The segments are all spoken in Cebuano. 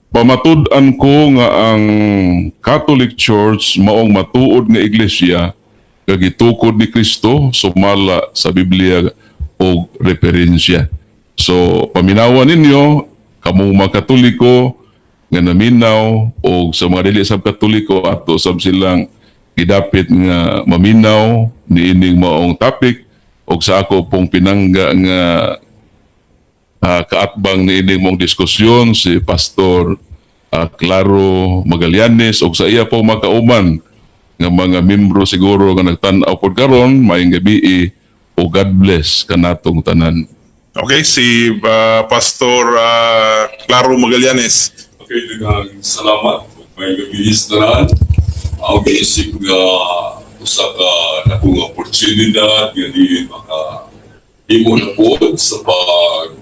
Pamatud-an ko nga ang Catholic Church maong matuod nga iglesia nga gitukod ni Kristo sumala sa Biblia o referensya. So paminawan ninyo kamong mga Katoliko nga naminaw o sa mga dili sab Katoliko, ato sab silang gidapit nga maminaw niining maong topic og sa ako pong pinangga nga kaatbang niining maong diskusyon, si Pastor Claro Magallanes og sa iya po makauban nga mga membro siguro nga nagtan-aw pod karon. Maayong gabii o God bless kanatong tanan. Okay, si Pastor Claro Magallanes. Okay, daghang salamat. Maayong gabii sa tanan. Ako giisip nga usa ka dakong oportunidad nga diin maka himo na pod sa pag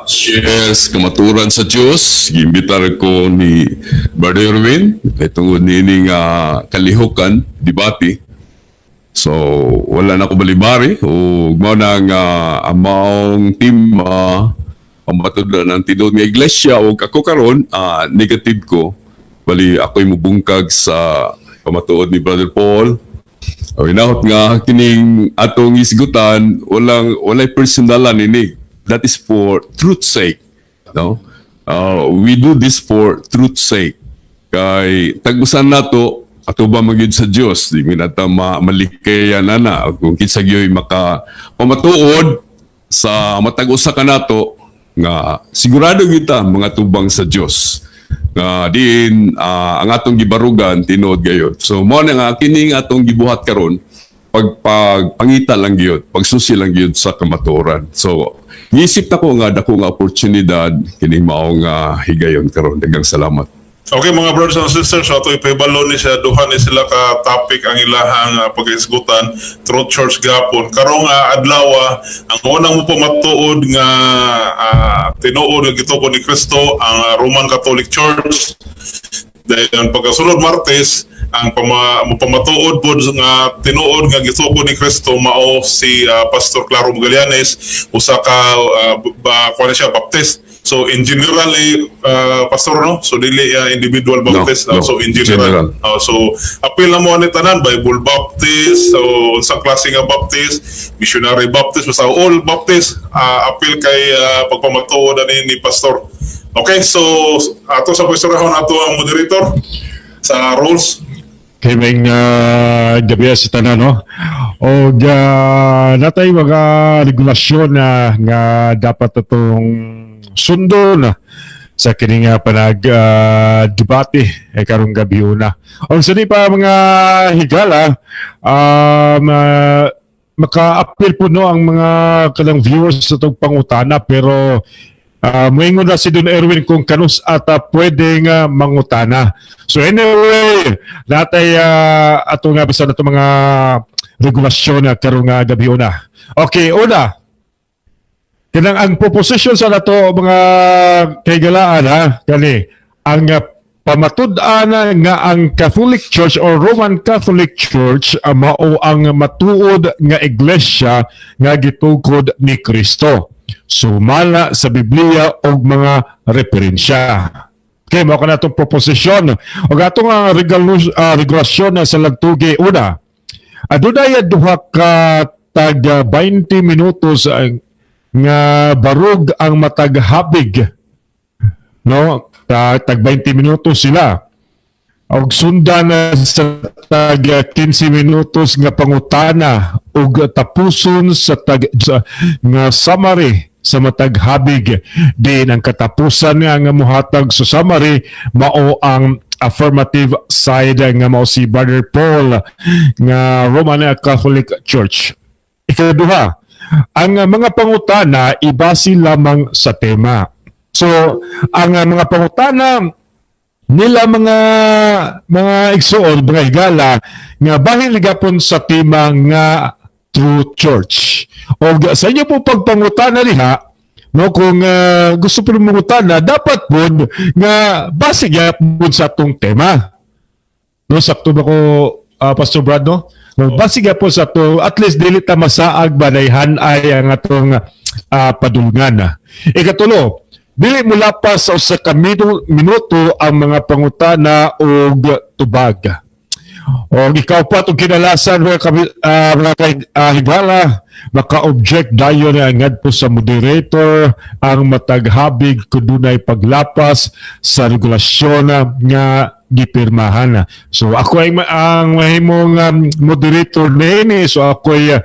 share sa kamaturan sa Dios. Giimbitar ko ni Brother Erwin kay tungod niini nga kalihukan debate. So wala na ko balibari ug mao na nga ang maong team pamatud-an ng tinuod nga iglesia ug ako karon negative ko. Bali ako'y mubungkag sa pamatuod ni Brother Paul. O inahot nga kining atong isgutan, walang walay personalan ini. That is for truth's sake, no? We do this for truth's sake. Kay tag-usa nato ato ba magyud sa Dios, di mi nata malikayan ana kung kinsa gyoy maka pamatuod sa matag usa kanato nga sigurado kita mga tubang sa Dios nga diin ang atong gibarugan tinuod gayod. So mao na nga kining atong gibuhat karon, pag pagpangita lang gyud, pagsusi lang gyud sa kamatuoran. So giisip na ko nga dako nga oportunidad kining maong higayon karon. Daghang salamat. Okay, mga brothers and sisters, so ato ipahibalo ni siya, duha ni sila ka topic ang ilahang paghisgutan, Truth Church gapon. Karong adlaw, ang unang mo pamatuod nga tinuod nga gitukod ni Kristo ang Roman Catholic Church. Dahil pagkasulod Martes, ang pamatuod pod nga tinuod nga gitukod ni Kristo mao si Pastor Claro Magallanes, usa ka ba kuan siya, Baptist. So in generally, pastor, no, so dili individual Baptist, No, so in general. General. So apil na mo ani tanan, Bible Baptist, so unsang klase nga Baptist, Missionary Baptist, basta all Baptist, apil kay pagpamatuod ani ni pastor. Okay, so ato sa pagsurahon ato ang moderator sa rules. Kay may gabi sa tanan, no? O natay mga regulasyon na nga dapat atong sundon sa kini nga panag debate eh, karong gabi una. O sa ni pa, mga higala, maka-appeal po, no, ang mga kanang viewers sa itong pangutana, pero moingon na si Don Erwin kung kanus ata pwede nga mangutana. So anyway, natay ato nga bisan ato mga regulasyon na karong nga gabi una. Okay, una. Kanang ang proposition sa nato, mga kaigalaan ha, kani ang pamatud-an nga ang Catholic Church or Roman Catholic Church mao ang matuod nga iglesia nga gitukod ni Kristo sumala sa Biblia og mga referensya. Okay, mao kana atong proposisyon. Og atong regulasyon na sa lagtugi, una. Adunay duha ka tag 20 minutos nga barug ang matag habig. No? Tag 20 minutos sila. Og sundan na sa tag 15 minutos nga pangutana ug tapuson sa tag nga summary sa matag habig. Din ang katapusan nga muhatag sa summary mao ang affirmative side nga mao si Brother Paul nga Roman Catholic Church. Ikaduha, ang mga pangutana ibase lamang sa tema. So, ang mga pangutana nila, mga igsuon, mga higala, nga bahin gapon sa tema nga True Church. O sa inyo po pagpangutana diha, no, kung gusto po mangutana, dapat po nga base gyapon sa atong tema. No, sakto ba ko, Pastor Brad, no? No, base gyapon sa ato, at least dili ta masaag ba, dayhan ay ang atong padulngan. Ikatulo, Dili mo lapas sa usa ka minuto ang mga pangutana og tubag. O ikaw pa itong kinalasan, mga higala, maka-object dayon na ngadto sa moderator ang matag habig kung dunay paglapas sa regulasyon na nga gipirmahan. So ako ay ang mahimong moderator niini, so ako ay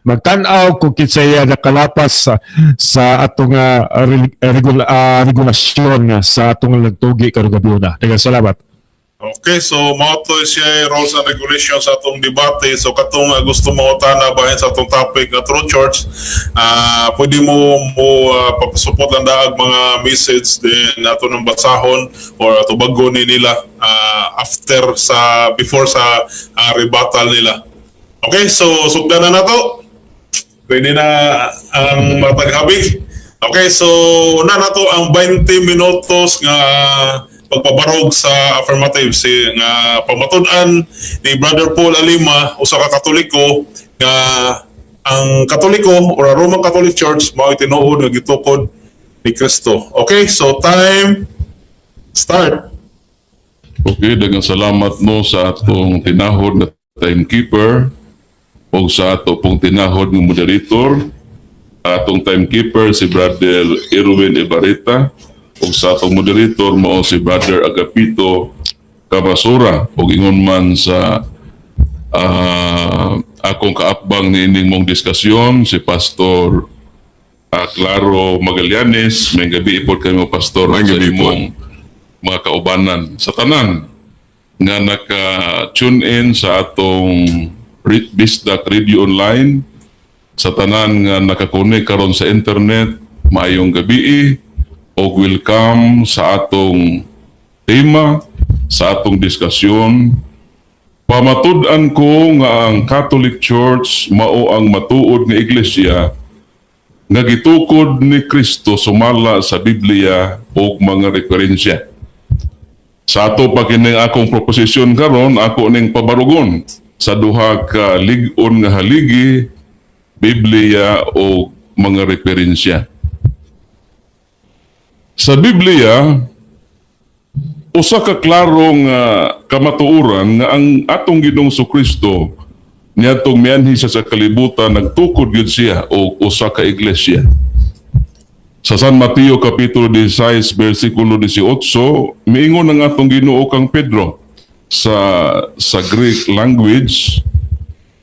magtan-aw kung kinsay nakalapas sa atong regulasyon sa atong nagtugi karong gabi na. Daghang salamat. Okay, so mao to siya rules and regulations sa atong debate. So katong gusto mo tana bahin sa atong topic nga True Church, pwede mo mo papasupot lang daag mga message din ato ng basahon or ato bago ni nila after sa before sa rebuttal nila. Okay, so sugdan na nato. Pwede na ang mataghabig. Okay, so una nato ang 20 minutos nga pagpabarog sa affirmative si nga pamatud-an ni Brother Paul Alima, usa ka Katoliko, nga ang Katoliko or Roman Catholic Church mao tinuod nga gitukod ni Kristo. Okay, so time start. Okay, daghang salamat no sa atong tinahod na timekeeper o sa ato pong tinahod ng moderator. Atong timekeeper si Brother Erwin Ibarita ug sa atong moderator mao si Brother Agapito Cabasura, ug ingon man sa akong kaatbang niining mong diskusyon, si Pastor Claro Magallanes. Maayong gabii pod kamo, Pastor, Maayong sa gabi po. Imong mga kaubanan, sa tanan nga naka-tune in sa atong Bisdak Radio Online, sa tanan nga nakakonek karon sa internet, maayong gabii og welcome sa atong tema, sa atong diskusyon: Pamatud-an ko nga ang Catholic Church mao ang matuod nga iglesia nga gitukod ni Kristo sumala sa Biblia ug mga referensya. Sa ato pa kini akong proposisyon karon, ako ning pabarugon sa duha ka lig-on nga haligi, Biblia o mga referensya. Sa Biblia, usa ka klaro nga kamatuoran nga ang atong Ginoong Kristo, niadtong mianhi siya sa kalibutan, nagtukod gyud siya og usa ka iglesia. Sa San Mateo kapitulo 16 bersikulo 18, miingon ang atong Ginoo kang Pedro sa Greek language,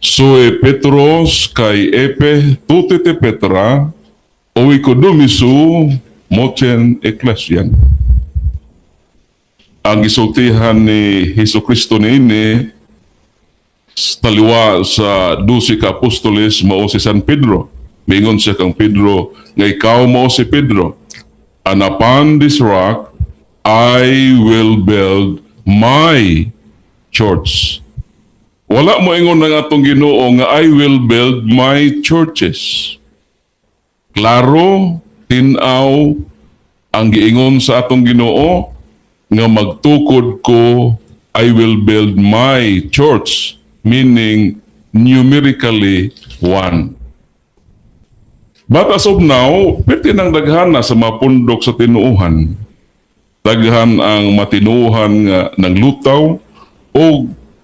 "Sui Petros kai epi touti te petra oikodomiso mo ten ekklesian." Ang gisultihan ni Hesus Kristo niini taliwa sa 12 ka apostoles mao si San Pedro. Mingon siya kang Pedro nga ikaw mao si Pedro. "And upon this rock I will build my church." Wala mo ingon ng atong Ginoo nga "I will build my churches." Klaro, tin-aw ang giingon sa atong Ginoo nga magtukod ko, I will build my church, meaning numerically one. But as of now, pwede nang daghana sa mapundok sa tinuuhan. Daghan ang matinuuhan nga ng lutaw o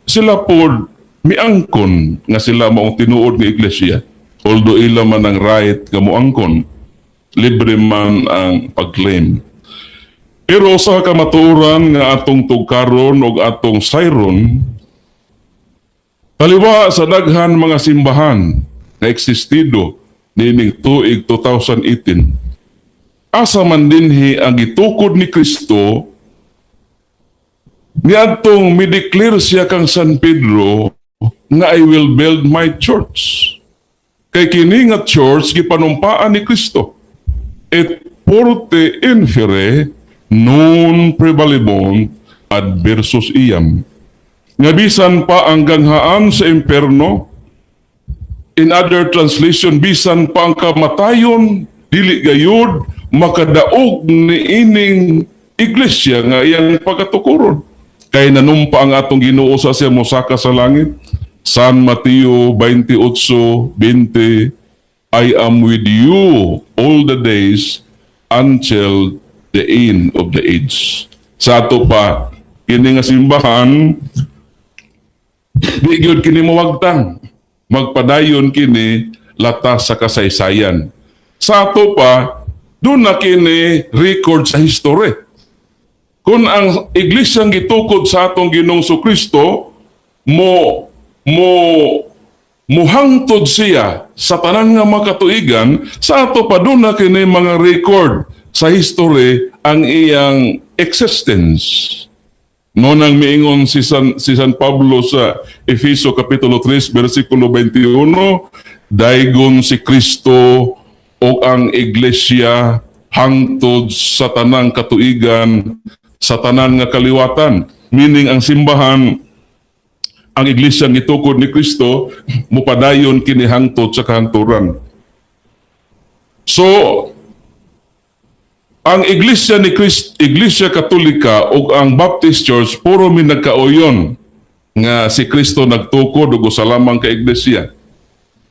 sila pod miangkon nga sila maong tinuod nga iglesia. Although ila man ang right nga moangkon, libre man ang pag-claim. Pero sa kamatuoran nga atong tugkaron og atong sayron, taliwa sa daghan mga simbahan na existido niining tuig 2018, asa man dinhi ang gitukod ni Kristo niadtong mideclare siya kang San Pedro nga "I will build my church"? Kay kini nga church gipanumpaan ni Kristo. "Et portae inferni non prevalebunt adversus eam." Nga bisan pa ang ganghaan sa imperno, in other translation, bisan pa ang kamatayon, dili gayud makadaog ni ining iglesia nga iyang pagkatukuron. Kay nanumpa ang atong Ginoo sa siya mosaka sa langit. San Mateo 28:20, "I am with you all the days." until the end of the age. Sa ato pa, kini nga simbahan, di gyud kini mawagtang. Magpadayon kini latas sa kasaysayan. Sa ato pa, duna kini record sa history. Kung ang iglesyang gitukod sa atong Ginoong Kristo mo mo muhangtod siya sa tanan nga makatuigan, sa ato pa duna kini mga record sa history ang iyang existence. No nang miingon si San Pablo sa Efeso kapitulo 3 bersikulo 21, daygon si Kristo o ang iglesia hangtod sa tanang katuigan, sa tanan nga kaliwatan. Meaning, ang simbahan, ang iglesia gitukod ni Kristo, mupadayon kini hangtod sa kahangturan. So, ang Iglesia ni Cristo, Iglesia Katolika ug ang Baptist Church puro mi nagkauyon nga si Kristo nagtukod og usa lamang ka iglesia.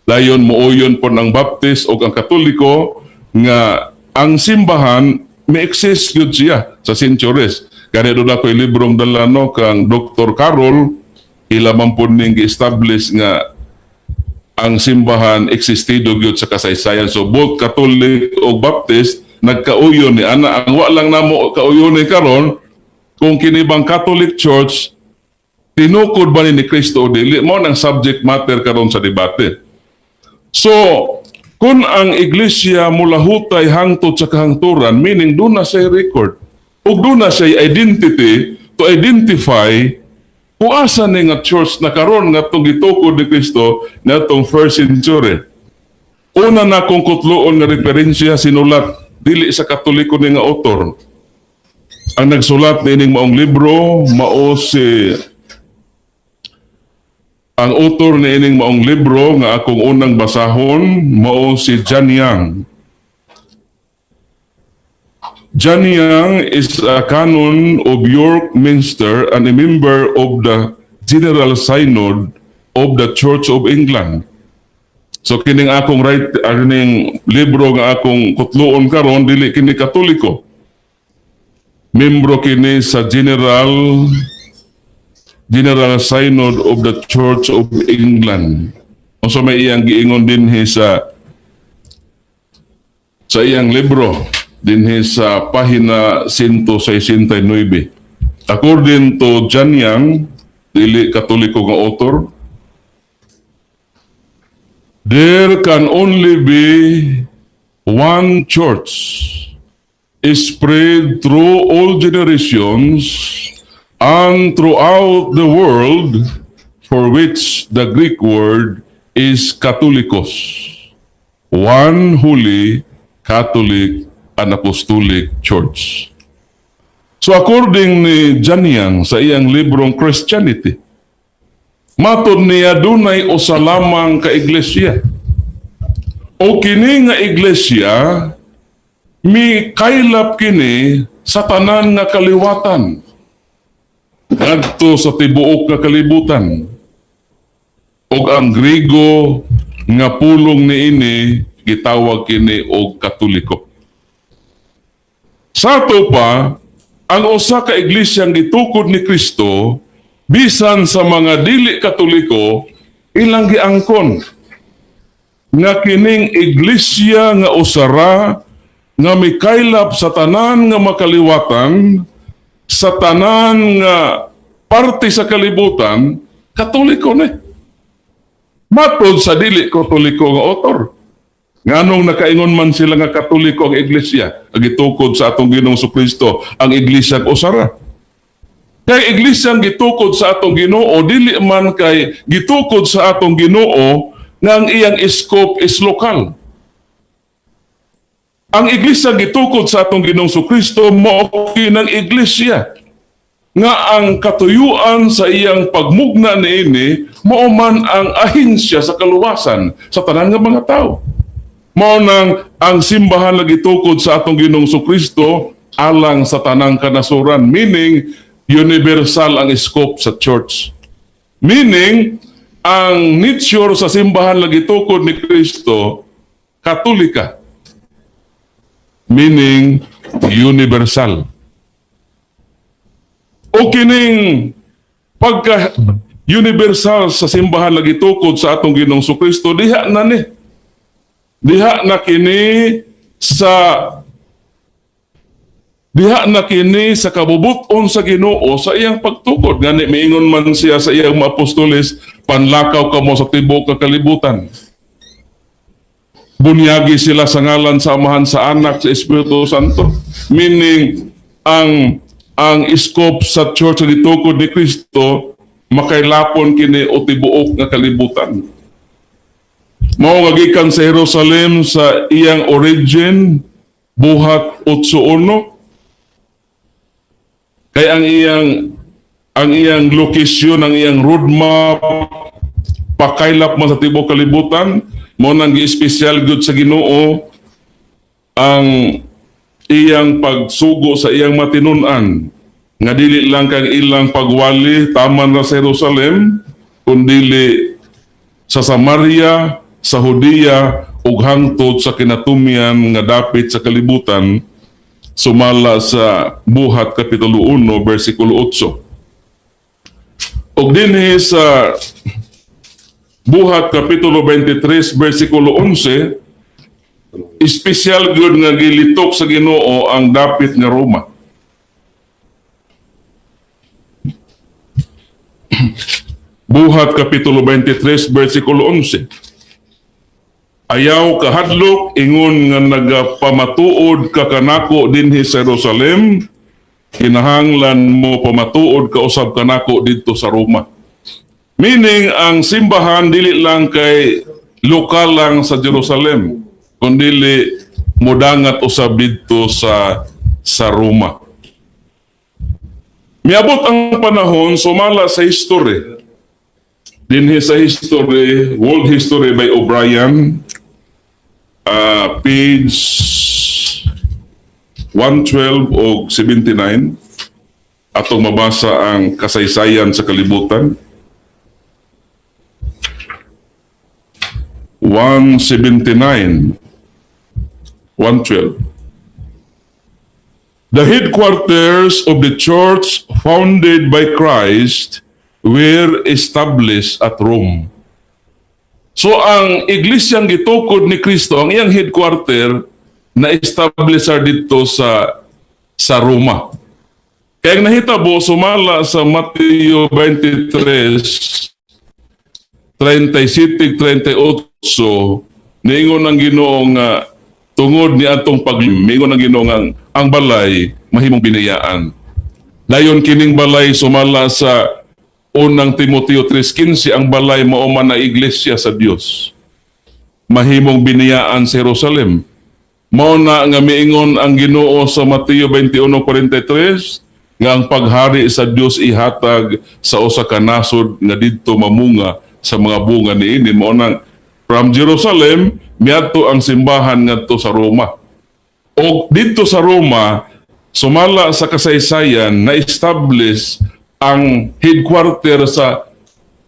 Dayon muuyon pod ang Baptist ug ang Katoliko nga ang simbahan may exist gyud siya sa centuries. Gani duna ko'y librong dala, no, kang Dr. Carroll, ila man pod ning gi-establish nga ang simbahan existido gyud sa kasaysayan. So both Catholic o Baptist nagkauyon ni ana. Ang wa lang namo kauyon ni karon kung kini bang Catholic Church tinukod ba ni Kristo o dili, mao nang subject matter karon sa debate. So kung ang iglesia mulahutay hangtod sa kahangturan, meaning duna siya'y record ug duna siya'y identity to identify kung asa ni nga church na karon nga itong gitukod ni Kristo na itong first century. Una na kong kutloon nga referensya, sinulat dili sa Katoliko ni nga author. Ang nagsulat niining maong libro mao si, ang author niining maong libro nga akong unang basahon mao si John Young. John Young is a canon of York Minster and a member of the General Synod of the Church of England. So kining akong right kining libro nga akong kutloon karon, dili kini Katoliko. Membro kini sa General Synod of the Church of England. Unsa may iyang giingon dinhi sa iyang libro dinhi sa pahina 169? According to John Young, dili Katoliko nga author, there can only be one church spread through all generations and throughout the world, for which the Greek word is Katholikos, one holy, Catholic, and Apostolic Church. So according ni John Young sa iyang librong Christianity, matod niya dunay usa lamang ka iglesia. O kini nga iglesia mi kaylap kini sa tanan nga kaliwatan ngadto sa tibuok nga kalibutan. Og ang Griego nga pulong niini gitawag kini og Katoliko. Sa ato pa, ang usa ka iglesyang gitukod ni Kristo, bisan sa mga dili Katoliko, ilang giangkon nga kining iglesia nga usara nga mikaylap sa tanan nga makaliwatan, sa tanan nga parte sa kalibutan, Katoliko ni. Matod sa dili Katoliko nga author. Nganong nakaingon man sila nga Katoliko ang iglesia ang gitukod sa atong Ginoong Kristo, ang iglesia usara? Kay iglesia ang gitukod sa atong Ginoo, dili man kay gitukod sa atong Ginoo nga ang iyang scope is lokal. Ang iglesia gitukod sa atong Ginoong Kristo mao kinang iglesia nga ang katuyuan sa iyang pagmugna niini mao man ang ahensya sa kaluwasan sa tanan nga mga tao. Mao nang ang simbahan nga gitukod sa atong Ginoong Kristo alang sa tanang kanasuran, meaning universal ang scope sa church. Meaning ang nature sa simbahan nga gitukod ni Kristo, Katolika. Meaning universal. O kining pagka universal sa simbahan lagi tukod sa atong Ginoong Kristo, diha na ni. Diha na kini sa Diha na kini sa kabubuton sa Ginoo sa iyang pagtukod. Gani miingon man siya sa iyang mga apostoles, "Panlakaw kamo sa tibuok ka kalibutan. Bunyagi sila sa ngalan sa Amahan, sa Anak, sa Espiritu Santo." Meaning, ang scope sa church sa gitukod ni Kristo makailapon kini o tibuok nga kalibutan. Mao nga gikan sa Jerusalem sa iyang origin, Buhat 8.1, kay ang iyang lokasyon, ang iyang roadmap pakaylap man sa tibuok kalibutan. Mao nang gi-espesyal gyud sa Ginoo ang iyang pagsugo sa iyang matinunan nga dili lang kang ilang pagwali taman ra sa Jerusalem, kundili sa Samaria, sa Judea ug hangtod sa kinatumyan nga dapit sa kalibutan, sumala sa Buhat Kapitulo 1 versikulo 8. Ug dinhi sa Buhat Kapitulo 23 versikulo 11, espesyal gyud nga gilitok sa Ginoo ang dapit nga Roma. Buhat Kapitulo 23 versikulo 11. "Ayaw kahadlok, ingon nga nagapamatuod ka kanako dinhi sa Jerusalem, kinahanglan mo pamatuod ka usab kanako didto sa Roma." Meaning, ang simbahan dili lang kay lokal lang sa Jerusalem, kundili mudangat usab didto sa Roma. Miabot ang panahon, sumala sa history. Dinhi sa history, World History by O'Brien, page 112 o 79, atong mabasa ang kasaysayan sa kalibutan. 179, 112. The headquarters of the church founded by Christ were established at Rome. So ang iglesyang gitukod ni Kristo, ang iyang headquarter na establish dito sa Roma. Kaya ang nahitabo, sumala sa Mateo 23, 37, 38, niingon ang Ginoo nga tungod ni atong pag miingon ang Ginoo nga ang balay mahimong binayaan. Dayon kining balay, sumala sa Unang Timoteo 3:15, ang balay mao man na iglesia sa Dios. Mahimong biniyaan sa Jerusalem. Mao na nga miingon ang Ginoo sa Mateo 21:43 nga ang paghari sa Dios ihatag sa usa ka nasod nga didto mamunga sa mga bunga niini. Mao nang from Jerusalem miadto ang simbahan ngadto sa Roma. O didto sa Roma, sumala sa kasaysayan, na-establish ang headquarter sa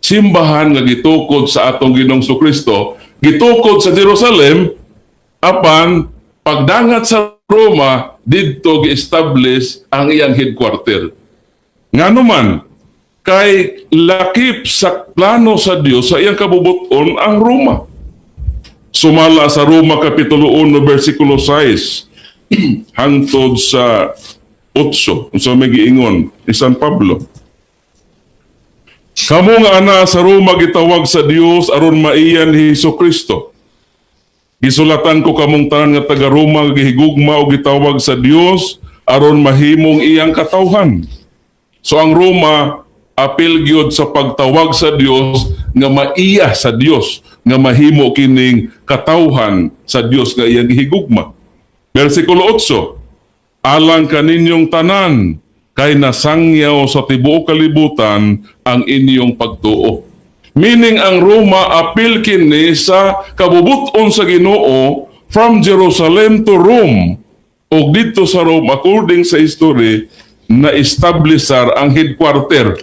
simbahan nga gitukod sa atong Ginoong Kristo, gitukod sa Jerusalem, apan pagdangat sa Roma, didto gi-establish ang iyang headquarter. Ngano man, kay lakip sa plano sa Dios sa iyang kabubuton ang Roma. Sumala sa Roma Kapitulo 1 versikulo 6 hangtod sa 8, unsa may giingon ni San Pablo? "Kamo nga ana sa Roma gitawag sa Dios aron maiyan ni Hesus Kristo. Gisulatan ko kamong tanan nga taga Roma nga gihigugma o gitawag sa Dios aron mahimong iyang katawhan." So ang Roma apil gyud sa pagtawag sa Dios nga maiya sa Dios, nga mahimo kining katawhan sa Dios nga iyang gihigugma. Versikulo 8. "Alang kaninyong tanan, kay nasangyaw sa tibuok kalibutan ang inyong pagtuo." Meaning, ang Roma apil kini sa kabubuton sa Ginoo from Jerusalem to Rome. O dito sa Rome, according sa history, na-establisar ang headquarter.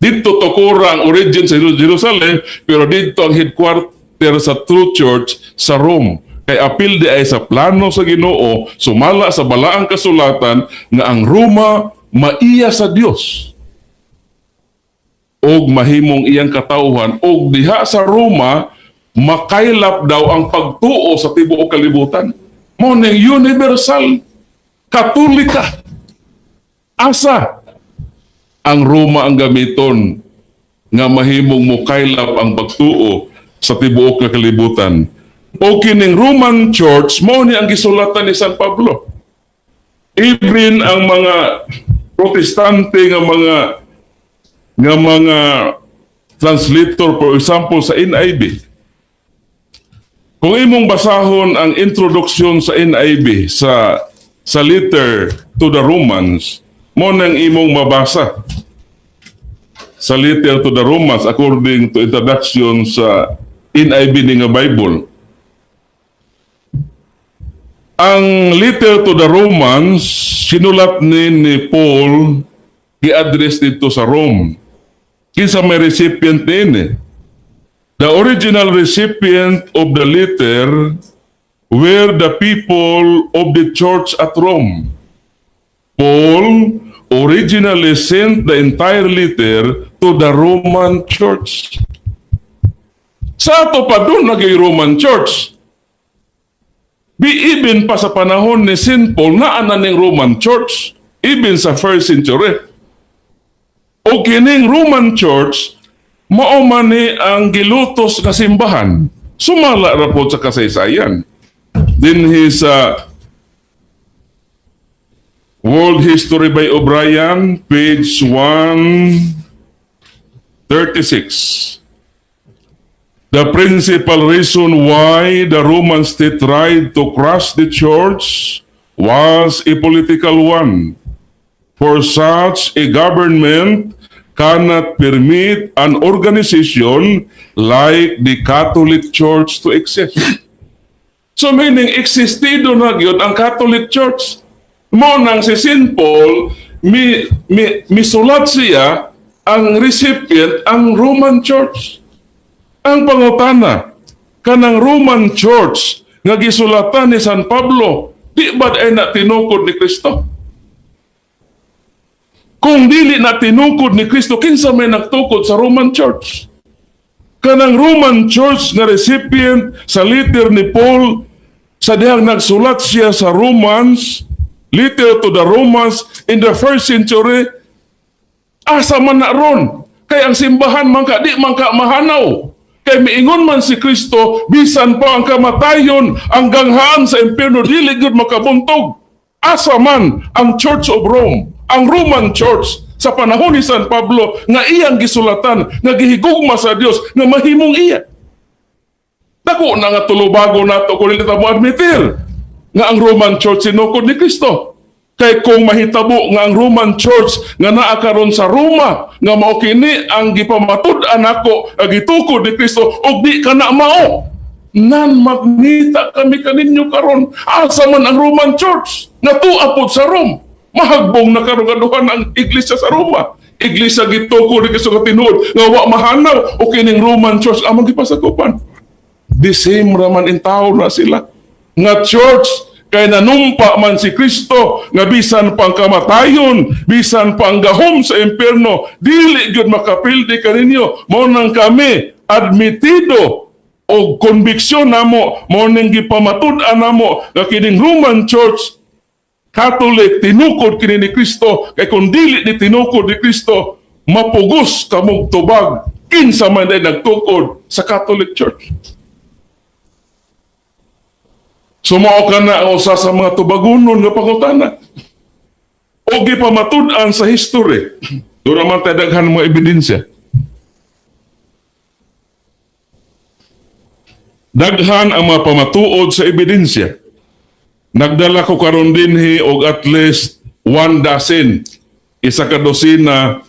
Dito tukora ang origin sa Jerusalem, pero dito ang headquarter sa True Church sa Rome. Kay apil diay sa plano sa Ginoo sumala sa Balaang Kasulatan nga ang Roma maiya sa Dios og mahimong iyang katawhan, og diha sa Roma makaylap daw ang pagtuo sa tibuok kalibutan. Mao ning universal Katolika. Asa ang Roma ang gamiton nga mahimong mukaylap ang pagtuo sa tibuok nga kalibutan? O kining Roman Church, mao ni ang gisulatan ni San Pablo. Even ang mga Protestante nga mga translator, for example sa NIV, kung imong basahon ang introduction sa NIV sa letter to the Romans, mao nang imong mabasa sa letter to the Romans. According to introduction sa NIV ni nga Bible, ang letter to the Romans sinulat ni Paul, gi-address dito sa Rome. Kinsa may recipient niini? The original recipient of the letter were the people of the church at Rome. Paul originally sent the entire letter to the Roman Church. Sa ato pa duna na'y Roman Church. Bi even pa sa panahon ni St. Paul, naa na ning Roman Church, even sa first century. O kining Roman Church, mao man ni ang gilutos nga simbahan. Sumala ra po sa kasaysayan. Dinhi sa World History by O'Brien, page 136. The principal reason why the Roman state tried to crush the church was a political one. For such a government cannot permit an organization like the Catholic Church to exist. So meaning, existido na gyud ang Catholic Church. Mao nang si St. Paul, misulat siya, ang recipient ang Roman Church. Ang pangutana, kanang Roman Church nga gisulatan ni San Pablo, di ba ay na tinukod ni Kristo? Kung dili na tinukod ni Kristo, kinsa may nagtukod sa Roman Church? Kanang Roman Church nga recipient sa letter ni Paul sa dihang nagsulat siya sa Romans, letter to the Romans in the first century, asa man na ron? Kay ang simbahan man ka, di man ka mahanaw. Kay miingon man si Kristo, bisan pa ang kamatayon, ang ganghaan sa impyerno, dili gyud makabuntog. Asa man ang Church of Rome, ang Roman Church, sa panahon ni San Pablo nga iyang gisulatan, nga gihigugma sa Dios, nga mahimong iya? Dako na nga tulubago nato kung dili ta mo admitir nga ang Roman Church sinukod ni Kristo. Kay kung mahitabo nga ang Roman Church nga naa karon sa Roma nga mao kini ang gipamatud-an nako nga gitukod ni Kristo ug di kana mao, nan magnita kami kaninyo karon, asa man ang Roman Church nga tua pod sa Rome? Mahagbong na karon nga duha ang iglesia sa Roma. Iglesia gitukod ni Kristo nga tinuod nga wa mahanaw o kining Roman Church among gipasakupan. The same raman in tao na sila nga church, kay nanumpa man si Kristo nga bisan pang kamatayon, bisan pang gahom sa impierno, dili gyud makapildi kaninyo. Mao nang kami admitido og konbiksyon namo, mao ning gipamatud-an namo nga kining Roman Church Catholic tinukod kini ni Kristo, kay kung dili ni tinukod ni Kristo, mapugos kamog tubag kinsa man ay nagtukod sa Catholic Church. So mao kana ang usa sa mga tubagunon nga pangutana. O gipamatud-an sa history. Doon naman tayo daghan mga ebidensya. Daghan ang mga pamatuod sa ebidensya. Nagdala ko karon dinhi og at least one dozen, isa ka dosina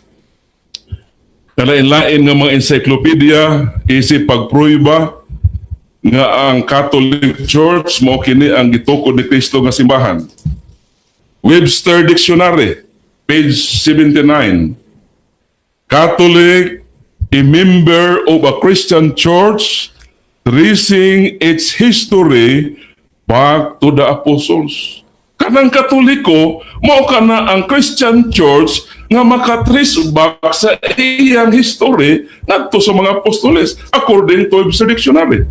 kalain-lain nga mga encyclopedia isip pagpruiba nga ang Catholic Church mao kini ang gitukod ni Kristo nga simbahan. Webster Dictionary, page 79. Catholic, a member of a Christian church Tracing its history back to the apostles. Kanang Katoliko, mao kana ang Christian Church nga makatrace back sa iyang history ngadto sa mga apostoles according to Webster Dictionary.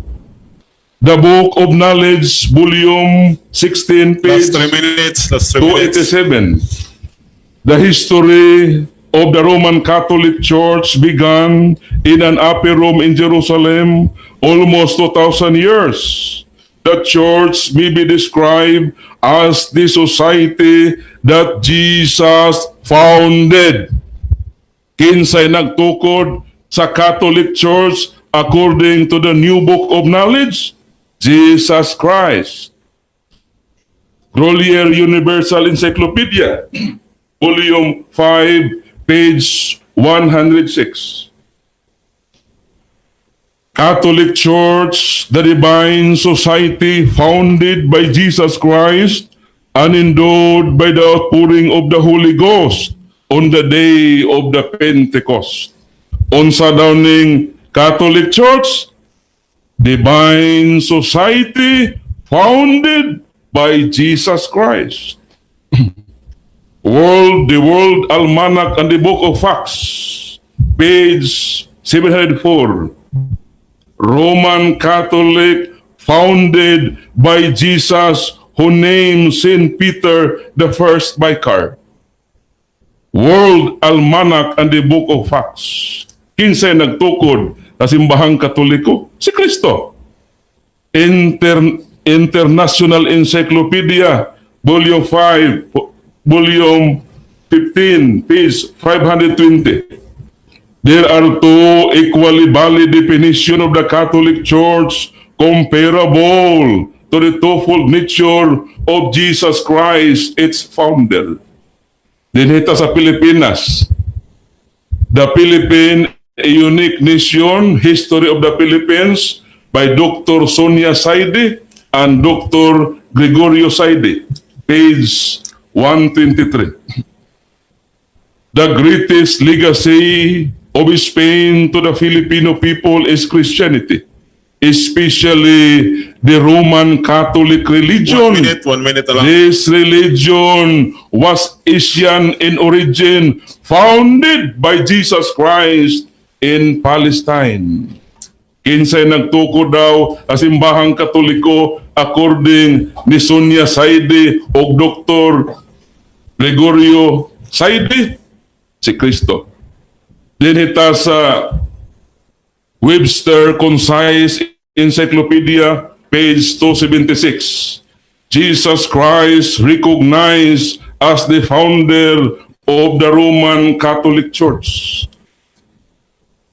The Book of Knowledge, Volume 16, page Last 3 minutes. Last 3 minutes. 287. The history of the Roman Catholic Church began in an upper room in Jerusalem almost 2,000 years. The church may be described as the society that Jesus founded. Kinsay nagtukod sa Catholic Church according to the New Book of Knowledge? Jesus Christ. Grolier Universal Encyclopedia, Volume 5, page 106. Catholic Church, the divine society founded by Jesus Christ and endowed by the outpouring of the Holy Ghost on the day of the Pentecost. Unsa daw ning Catholic Church? Divine society founded by Jesus Christ. The World Almanac and the Book of Facts, page 704. Roman Catholic founded by Jesus, who named Saint Peter the first vicar. World Almanac and the Book of Facts. Kinsay nagtukod sa Simbahang Katoliko? Si Kristo. International Encyclopedia, Volume 5, Volume 15, page 520. There are two equally valid definitions of the Catholic Church comparable to the twofold nature of Jesus Christ, its founder. Dinhi ta sa Pilipinas, The Philippine, a Unique Nation, History of the Philippines by Dr. Sonia Saide and Dr. Gregorio Saide, page 123. The greatest legacy of Spain to the Filipino people is Christianity, especially the Roman Catholic religion. 1 minute, 1 minute na lang. This religion was Asian in origin, founded by Jesus Christ in Palestine. Kinsay nagtukod daw sa Simbahang Katoliko according ni Sonia Saide o Dr. Gregorio Saide? Si Kristo. Dinhi ta sa Webster Concise Encyclopedia, page 276. Jesus Christ recognized as the founder of the Roman Catholic Church.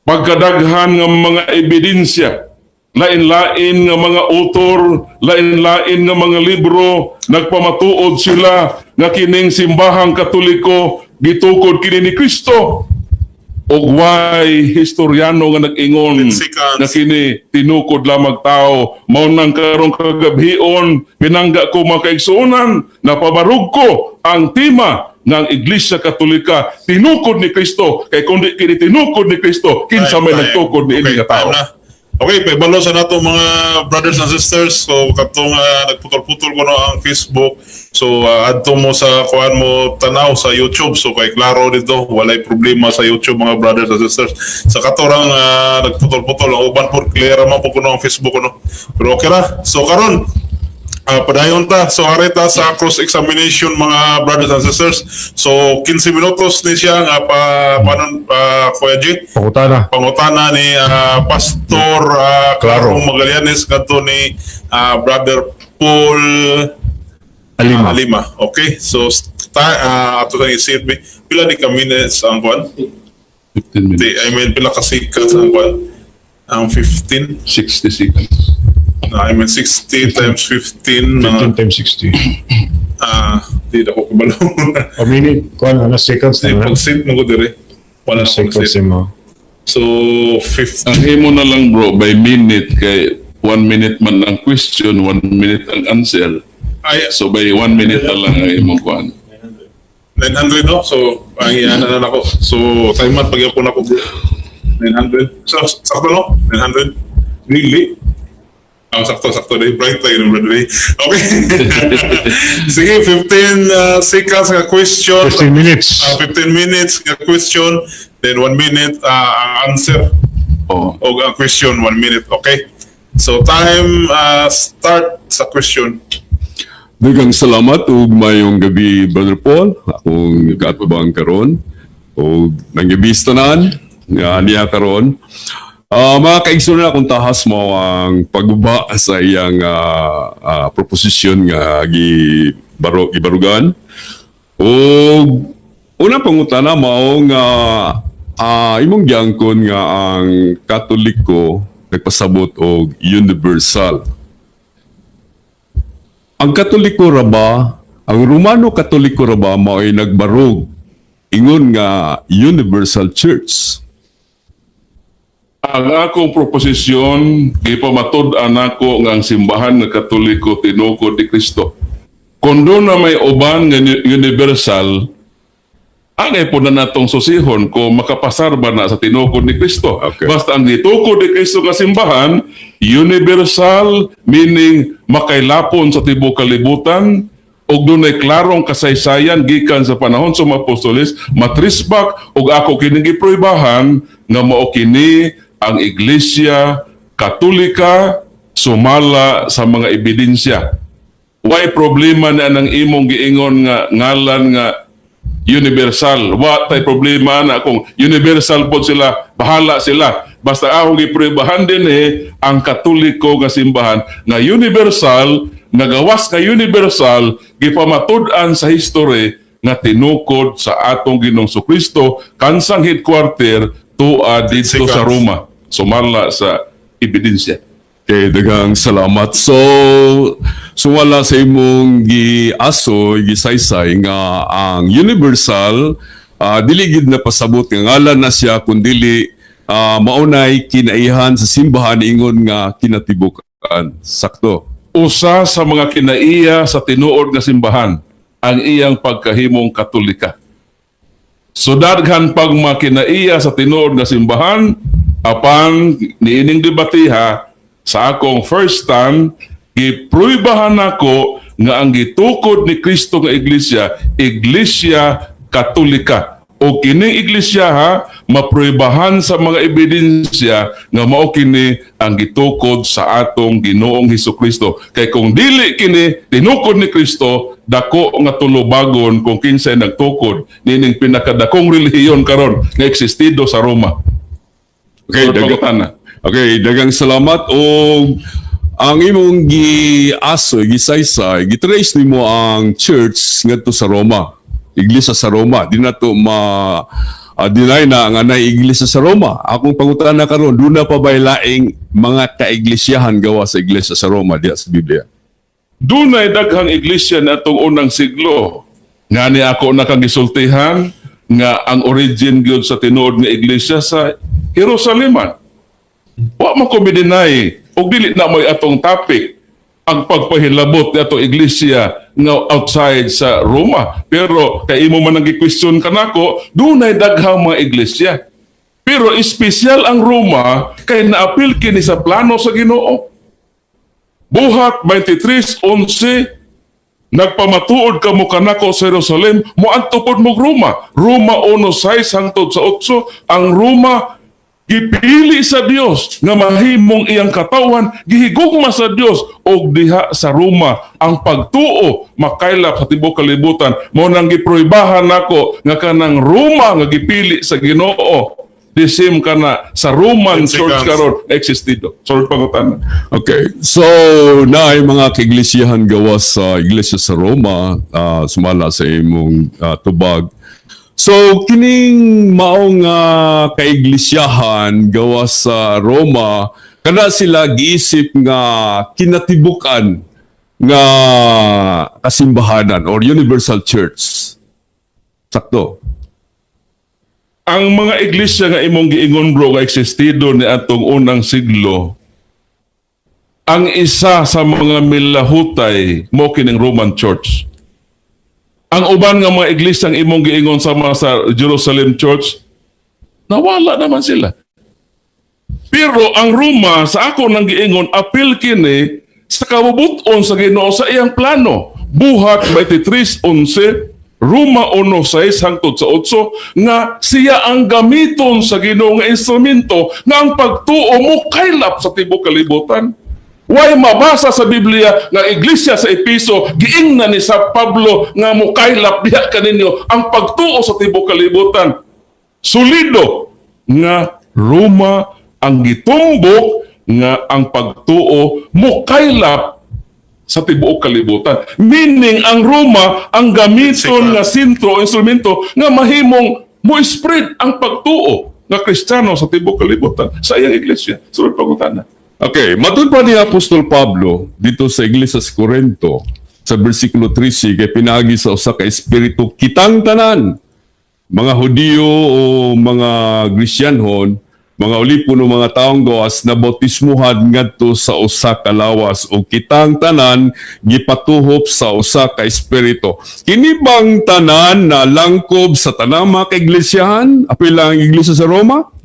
Pagkadaghan nga mga ebidensya, lain-lain nga mga author, lain-lain nga mga libro, nagpamatuod sila nga kining Simbahang Katoliko gitukod kini ni Kristo. Og way historiano nga nag-ingon 10 seconds. Na kini tinukod lamang tao. Mao nang karong kagabhion, pinangga ko, mga kaigsuonan, napabarug ko ang tema ng Iglesia Katolika tinukod ni Kristo, kay kundi kini tinukod ni Kristo, kinsa may Time, time. nagtukod ni ini Okay, nga tao? Time na. Okay, paibalo sa nato, mga brothers and sisters. So katong nagputol-putol ko no ang Facebook. So adto mo sa kuan mo tanaw sa YouTube. So kay klaro dito, walay problema sa YouTube, mga brothers and sisters. Sa katorang nagputol-putol ang uban por clear man po kuno ang Facebook kuno. Pero okay ra. So karon padayon ta. So ari ta sa cross-examination, mga brothers and sisters. So 15 minutos ni siya nga pa panon pa, Kuya G Pangutana. Pangutana ni Pastor Claro. Claro Magallanes ngadto ni Brother Paul Alima. Alima. Okay. So ato sa isip mi pila ni ka minutes ang kuan? 15 Di, minutes. I mean, pila ka seconds ang kuan? Ang 15. 60 seconds. I mean, 60 times 15 mga 15 times 60. Di na ko kabalo. A minute, kuan na seconds Di na. pag-sit mo ko dire. Wala na akong Seconds sit. mo. So 15. Ang imo na lang, bro, by minute, kay 1 minute man ang question, 1 minute ang answer. Ay, So by 1 minute na lang ang imong kuan. 900, no? So, ang iana na nako. So, time man pagyapon ako, bro. 900. So, sakto, no? 900. Really? Oh, sakto, sakto. Day bright tayo ng Brother Ray. Okay. Sige, 15 seconds nga question. 15 minutes. 15 minutes nga question. Then 1 minute ang answer. Oh. O ang question, 1 minute. Okay? So, time start sa question. Daghang salamat ug mayong gabi, Brother Paul. Akong kaatubang karon ug nanggabi sa tanan nga niya karon. Mga kaigsoon, na akong tahas mo ang pagguba sa iyang proposisyon nga gibarugan. Ug unang pangutana mao nga imong giangkon nga ang Katoliko nagpasabot og universal. Ang Katoliko ra ba, ang Romano Katoliko ra ba mao'y nagbarog ingon nga universal church? Ang akong proposisyon, gipamatud-an nako nga ang simbahan nga Katoliko tinukod ni Kristo. Kung duna may uban nga universal, angay po na natong susihon kung makapasar ba na sa tinukod ni Kristo. Basta ang gitukod ni Kristo nga simbahan, universal, meaning makailapon sa tibuok kalibutan, ug dunay klarong kasaysayan gikan sa panahon sa mga apostoles, matrisbak ug ako kining gipruebahan nga mao kini ang Iglesia Katolika sumala sa mga ebidensya. Way problema na nang imong giingon nga ngalan nga universal. Wa tay problema na kung universal pod sila, bahala sila. Basta akong gipruebahan din eh, ang Katoliko nga simbahan nga universal, nagawas nga universal, gipamatud-an sa history nga tinukod sa atong Ginoong Kristo kansang headquarter tua didto sa Seconds. Roma. Sumala sa ebidensya. Okay, daghang salamat. So, sumala sa imong giaso, gisaysay nga ang universal dili gid na pasabot nga ngalan na siya kun dili maunay kinaihan sa simbahan ingon nga kinatibuk-an. Sakto? Usa sa mga kinaiya sa tinuod nga simbahan ang iyang pagkahimong Katolika. So daghan pag mga kinaiya sa tinuod nga simbahan, apan niining debatiha sa akong first stand, gipruibahan nako nga ang gitukod ni Kristo nga iglesia, Iglesia Katolika. O kining iglesia ha, mapruibahan sa mga ebidensya nga mao kini ang gitukod sa atong Ginoong Hesus Kristo. Kay kung dili kini tinukod ni Kristo, dako nga tulubagon kung kinsay nagtukod nining pinakadakong relihiyon karon nga existido sa Roma. Okay, Sunod pangutana. Okay, daghang salamat o ang imong giaso, gisaysay, gitrace nimo ang church ngadto sa Roma. Iglesia sa Roma. Di na to ma deny na ang anay iglesia sa Roma. Akong pangutana karon, duna pa ba laing mga kaiglesiyahan gawa sa iglesia sa Roma diya sa Biblia? Dunay daghang iglesia na atong unang siglo. Ngani ako nakagisultihan nga ang origin gyud sa tinuod nga iglesia sa Jerusaleman. Wa man ko deny og dili na mo'y atong topic ang pagpahilabot ni atong iglesia nga outside sa Roma. Pero kay imo man ang gi-question kanako, dunay daghang mga iglesia. Pero espesyal ang Roma kay naapil kini sa plano sa Ginoo. Buhat 23:11, "Nagpamatuod kamo kanako sa Jerusalem, moadto pod mo Roma." Roma 1:6 hangtod sa 8, ang Roma gipili sa Dios nga mahimong iyang katawan, gihigugma sa Dios og diha sa Roma ang pagtuo makaylap sa tibuok kalibutan. Mao nang gipruebahan nako nga kanang Roma nga gipili sa Ginoo, the same kana sa Roman 10 Church seconds. Karon existido. Sorry, pangutana. Okay. So, naay mga kaiglesiyahan gawas sa iglesia sa Roma, sumala sa imong tubag. So, kining maong kaiglesiyahan gawas sa Roma, kana sila giisip nga kinatibukan nga kasimbahanan or universal church? Sakto? Ang mga iglesia nga imong giingon, bro, nga existido ni atong unang siglo, ang isa sa mga milahutay mo kining Roman Church. Ang uban nga mga iglesia ang imong giingon sama sa Jerusalem Church, nawala naman sila. Pero ang Roma, sa ako nang giingon, apil kini sa kabubuton sa Ginoo sa iyang plano. Buhat 23:11, Roma 1:6 hangtod sa 8, nga siya ang gamiton sa Ginoo nga instrumento nga ang pagtuo mo kaylap sa tibuok kalibutan. Way mabasa sa Biblia nga iglesia sa Epeso giingnan ni sa Pablo nga mukaylap diha kaninyo ang pagtuo sa tibuok kalibutan. Solido nga Roma ang gitumbok nga ang pagtuo mukaylap sa tibuok kalibutan. Meaning ang Roma ang gamiton nga sentro o instrumento nga mahimong mo spread ang pagtuo nga Kristiyano sa tibuok kalibutan sa iyang iglesia. Sunod pangutana. Okay, matud pa ni Apostol Pablo dito sa iglesia sa Corinto sa versikulo 13, kay pinaagi sa usa ka espiritu kitang tanan, mga Hudiyo o mga Gresyanhon, mga ulipon o mga taong gawas, na bautismuhan ngadto sa usa ka lawas o kitang tanan gipatuhop sa usa ka espiritu. Kini bang tanan na langkob sa tanang mga kaiglesiyahan, apil lang ang iglesia sa Roma?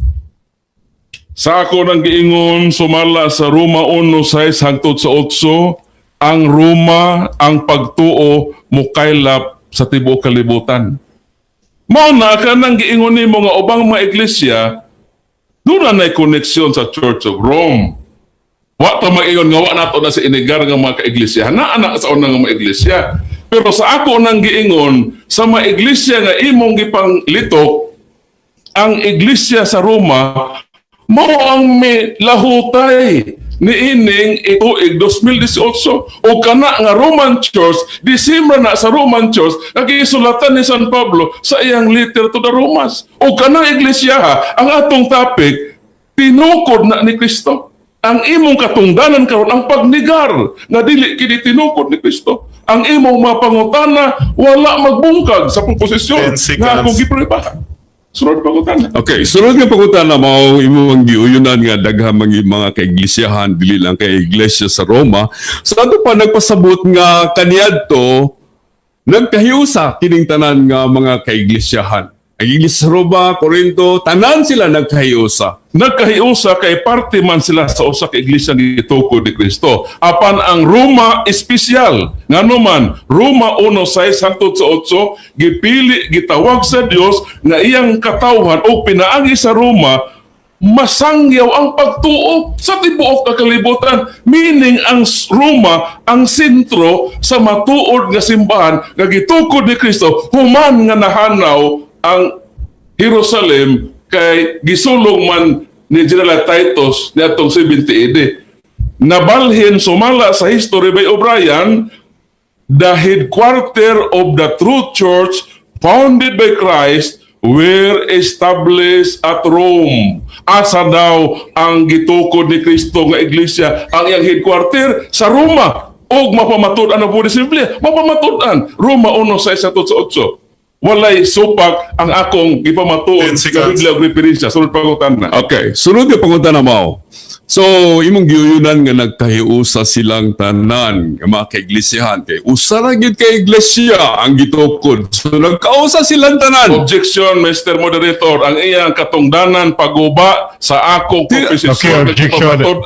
Sa ako nang giingon, sumala sa Roma 1:6 hangtod sa 8, ang Roma ang pagtuo mukaylap sa tibuok kalibutan. Mao na kanang giingon nimo nga ubang mga iglesia doon na koneksyon sa Church of Rome. Wa ta mag-ingon nga wa nato na sa inigar nga mga kaiglesia. Naa na sa unang mga iglesia. Pero sa ako nang giingon, sa mga iglesia nga imong gipanglitok, ang iglesia sa Roma mao ang may lahutay niining tuig 2018 o kana nga Roman Church, Disyembre na sa Roman Church nga gisulatan ni San Pablo sa iyang letter to the Romans. O kanang iglesia ha, ang atong topic, tinukod na ni Kristo. Ang imong katungdanan karon ang pagnigar nga dili kini tinukod ni Kristo. Ang imong mga pangutana wala magbungkag sa proposisyon 10 nga akong seconds. giprobahan. Sunod pangutana. Okay, sunod nga pangutana, mao imong giuyunan nga daghang mga kaiglisyahan, dili lang kay iglesia sa Roma. Sa ato pa nagpasabot nga kaniadto nagkahiusa kining tanan nga mga kaiglisyahan. Ang iglesia sa Roma, Corinto, tanan sila nagkahiusa. Nagkahiusa kay parte man sila sa usa ka iglesia nga gitukod ni Kristo. Apan ang Roma espesyal. Ngano man, Roma 1:6 hangtod sa 8, gipili, gitawag sa Dios nga iyang katawhan o pinaagi sa Roma masangyaw ang pagtuo sa tibuok nga kalibutan. Meaning ang Roma ang sentro sa matuod nga simbahan nga gitukod ni Kristo human nga nahanaw ang Jerusalem kay gisulong man ni General Titus niadtong 70 AD. Nabalhin sumala sa History by O'Brien, the headquarter of the true church founded by Christ were established at Rome. Asa daw ang gitukod ni Kristo nga iglesia, ang iyang headquarter? Sa Roma. Og mapamatud-an ang po sa Biblia. Mapamatud-an. Roma 1:6 sa 8. Walay supak ang akong gipamatuod 10 sa seconds. Biblia og referensya. Sunod pangutana. Okay, sunod nga pangutana mao. So, imong giuyunan nga nagkahiusa silang tanan nga mga kaiglisyahan kay usa ra gyud ka iglesia ang gitukod. So nagkausa silang tanan. Objection, Mr. Moderator. Ang iyang katungdanan paguba sa akong proposisyon. Okay, objection. Pagpamatuod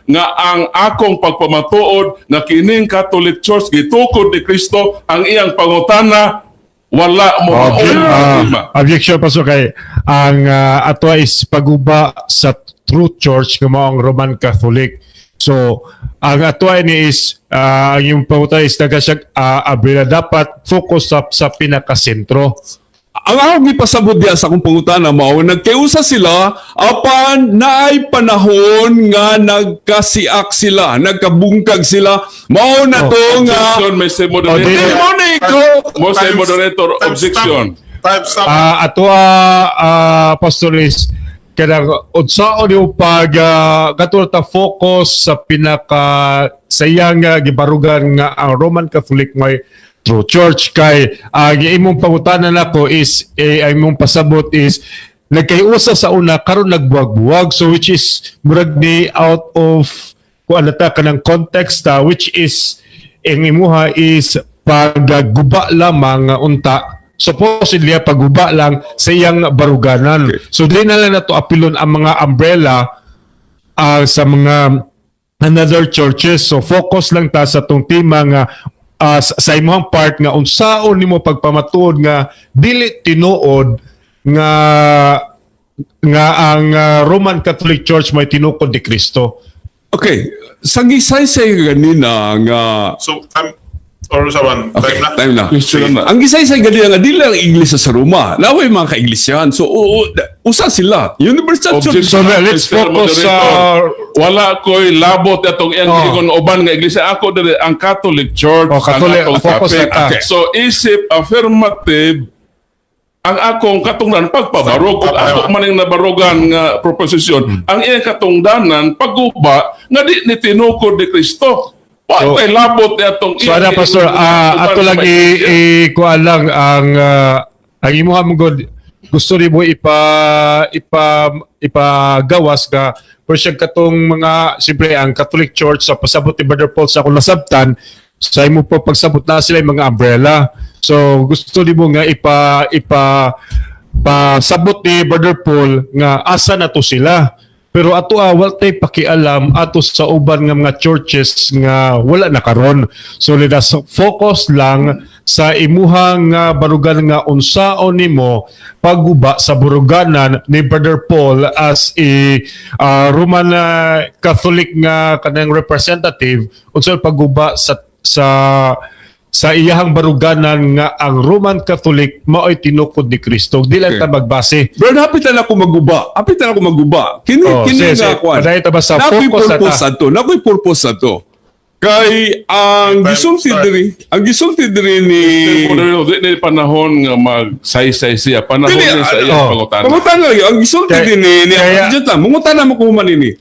nga ang akong pagpamatuod na kining Catholic Church gitukod ni Kristo, ang iyang pangutana wala mo Objection pa, so kay ang ato is paguba sa true church nga mao ang Roman Catholic. So ang ato ni is ang yung pangutana is naga siya umbrella, dapat focus sa pinakasentro. Ang akong gipasabot diya sa akong pangutana mao, nagkiusa sila apan naay panahon nga nagkasiak sila, nagkabungkag sila. Mao na to nga Objection, Mr. Moderator. Oh, Di mo ni ko. Mr. Moderator, Time objection. stop. Time stop. Ato Pastor is kanang unsaon yung pag katulad ta focus sa pinaka sa iyang gibarugan nga ang Roman Catholic may true church, kay ang imong pangutana nako is eh, ang imong pasabot is nagkaiusa sa una, karon nagbuwag-buwag, so which is murag ni out of kuan na ta kanang context ta, which is ang imuha is pagguba lamang nga unta, supposedly pagguba lang sa iyang baruganan. So di na lang nato apilon ang mga umbrella. sa mga another churches. So focus lang ta sa tong tema nga sa imong part nga unsaon nimo pagpamatuod nga dili tinuod nga nga ang Roman Catholic Church may tinukod ni Kristo. Okay, sa gisaysay ganina nga So, time, or sa one, Okay, time na. time na. Question na. Ang gisaysay ganina nga dili ang iglesia sa Roma. Naway mga kaiglesia. So usa sila. Universal Church. So, let's Mr. focus Moderator, wala ko'y labot atong iyang giingon uban nga iglesia. Ako diri ang Catholic Church. Oh, Catholic, ang atong focus topic. na ta. Okay. So isip affirmative ang akong katungdanan pagpabarog ug ako man ang nabarugan nga proposisyon, ang iyang katungdanan pagguba nga di ni tinukod ni Kristo. Wa So- ko'y labot atong So ana, Pastor, uban ato lang sa iglesia. I kuha lang ang imuha mo god gusto nimo ipa ipa ipagawas ka pero siya katong mga siyempre ang Catholic Church, sa pasabot ni Brother Paul sa akong nasabtan sa imo po pagsabot na sila yung mga umbrella. So gusto nimo nga ipa ipa pasabot ni Brother Paul nga asa na to sila. Pero ato wala tay pakialam ato sa uban nga mga churches nga wala na karon. So let us focus lang sa imuhang nga barugan nga unsaon nimo pagguba sa baruganan ni Brother Paul as a Roman Catholic nga kanang representative, unsa pagguba sa sa iyahang baruganan nga ang Roman Catholic mao'y tinukod ni Kristo. Di lang ta magbase. Brad, hapit na ako maguba. Hapit na ako maguba. Kini Oh, kini sige, nga sige. kuan. Padayon ta ba sa Nakoy focus na purpose ta? ato. Nakoy purpose ato. Kay ang Time gisulti start. diri, ang gisulti diri ni Moderator, di ni panahon nga magsaysay siya. Panahon Dili, ni sa iyang oh. pangutana. Pangutana lagi, ang gisulti din ni Diyan lang, mangutana mo kung human ini.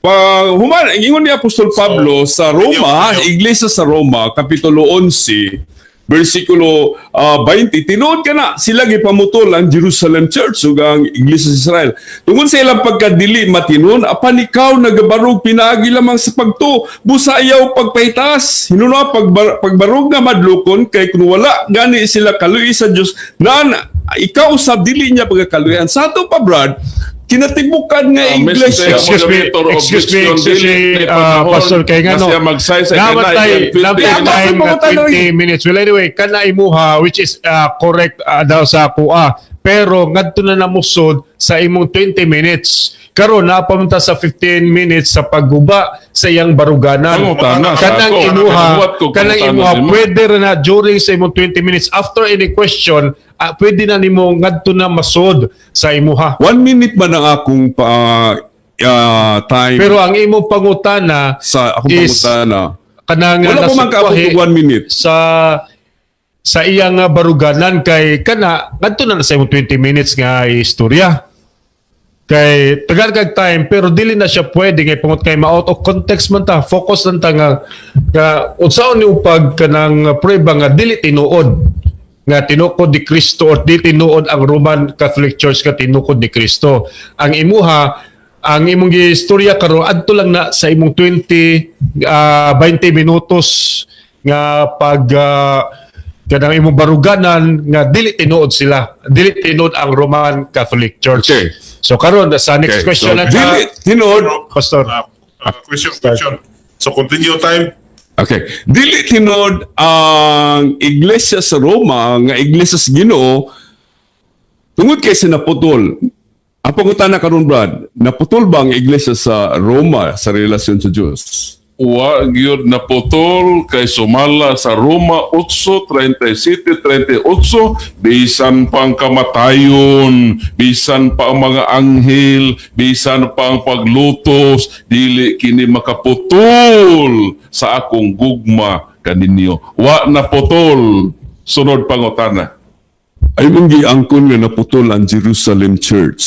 Pa human, ang ingon ni Apostol Pablo sa Roma, Continue, continue. Iglesia sa Roma, Kapitulo 11, versikulo 20, tinuod ka na, sila gipamutol ang Jerusalem Church ug ang Iglesia sa Israel. Tungod sa ilang pagkadili matinon, apan ikaw nagabarog pinaagi lamang sa pagtuo, busa ayaw pagpahitas, hinuna pagbarog nga madlukon kay kun wala gani sila kaluoy sa Dios, naan ikaw sa dili niya pagkakaluyan. Sa ato pa, Brad, kinatibukan nga Mr. iglesia. Excuse me, Moderator, excuse me, objection, excuse me, dili ni panahon Pastor, kay nga na no. siya magsaysay kay Dapat na tayo, iyang 20 dapat minutes. time na Pangutana 20 minutes. Well, anyway, kana imuha, which is correct daw sa kuha. Pero ngadto na namusod sa imong 20 minutes. Karon napamunta sa 15 minutes sa pagguba sa iyang baruganan. Pangutana sa Kanang ako. imuha, Kanuwat ko, kanang pangutana imuha nimo. pwede ra na during sa imong 20 minutes after any question, pwede na nimo ngadto na masod sa imuha. 1 minute ba ng akong pa, time Pero ang imong pangutana sa akong is pangutana? Kanang Wala ko man kaabot nasukwahi og 1 minute. sa sa iyang nga baruganan kay kana ngadto na sa imong 20 minutes nga istorya kay tagal kag time, pero dili na siya pwede ngay pungot kay ma-out of context man ta. Focus lang ta nga nga unsaon ni pag kanang prueba nga dili tinuod nga tinukod ni Kristo or di tinuod ang Roman Catholic Church nga tinukod ni Kristo. Ang imuha, ang imong giistorya karon adto lang na sa imong 20 20 minutos nga pag kanang imong baruganan nga dili tinuod sila, dili tinuod ang Roman Catholic Church. So karon sa next question So, na ta, dili tinuod. Pastor. Question, question. So, continue time. Okay. Dili tinuod ang iglesia sa Roma nga iglesia sa Ginoo tungod kay sinaputol. Ang pangutana karon, Brad, naputol ba ang iglesia sa Roma sa relasyon sa Dios? Wa gyud naputol kay sumala sa Roma 8:37-38, bisan pa ang kamatayon, bisan pa ang mga anghel, bisan pa ang paglutos, dili kini makaputol sa akong gugma kaninyo. Wa naputol. Sunod pangutana. Ay mong giangkon nga naputol ang Jerusalem Church.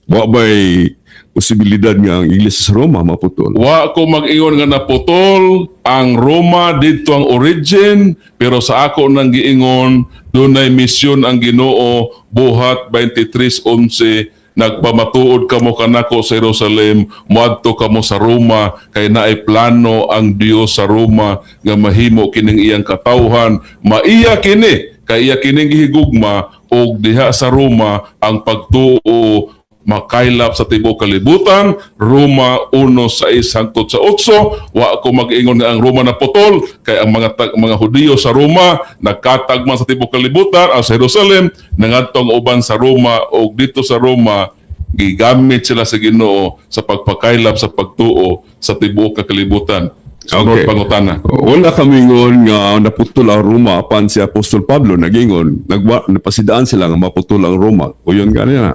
Wa ba'y posibilidad nga ang iglesia sa Roma maputol? Wa ko mag-ingon nga naputol ang Roma, didto ang origin, pero sa ako nang giingon, dunay misyon ang Ginoo, Buhat 23:11, "Nagpamatuod kamo kanako sa Jerusalem, moadto kamo sa Roma," kay naay plano ang Dios sa Roma nga mahimo kining iyang katawhan, maiya kini kay iya kining gihigugma, og diha sa Roma ang pagtuo. makaylap sa tibuok kalibutan. Roma 1:6 hangtod sa 8. Wa ko mag-ingon nga ang Roma naputol kay ang mga Hudiyo sa Roma nagkatag man sa tibuok kalibutan ang sa Jerusalem, nangadto ang uban sa Roma, ug dito sa Roma gigamit sila sa Ginoo sa pagpakaylap sa pagtuo sa tibuok kalibutan. Sunod pangutana. Wala kami ingon nga naputol ang Roma, apan si Apostol Pablo nagingon napasidaan sila nga maputol ang Roma. Uyon gani na.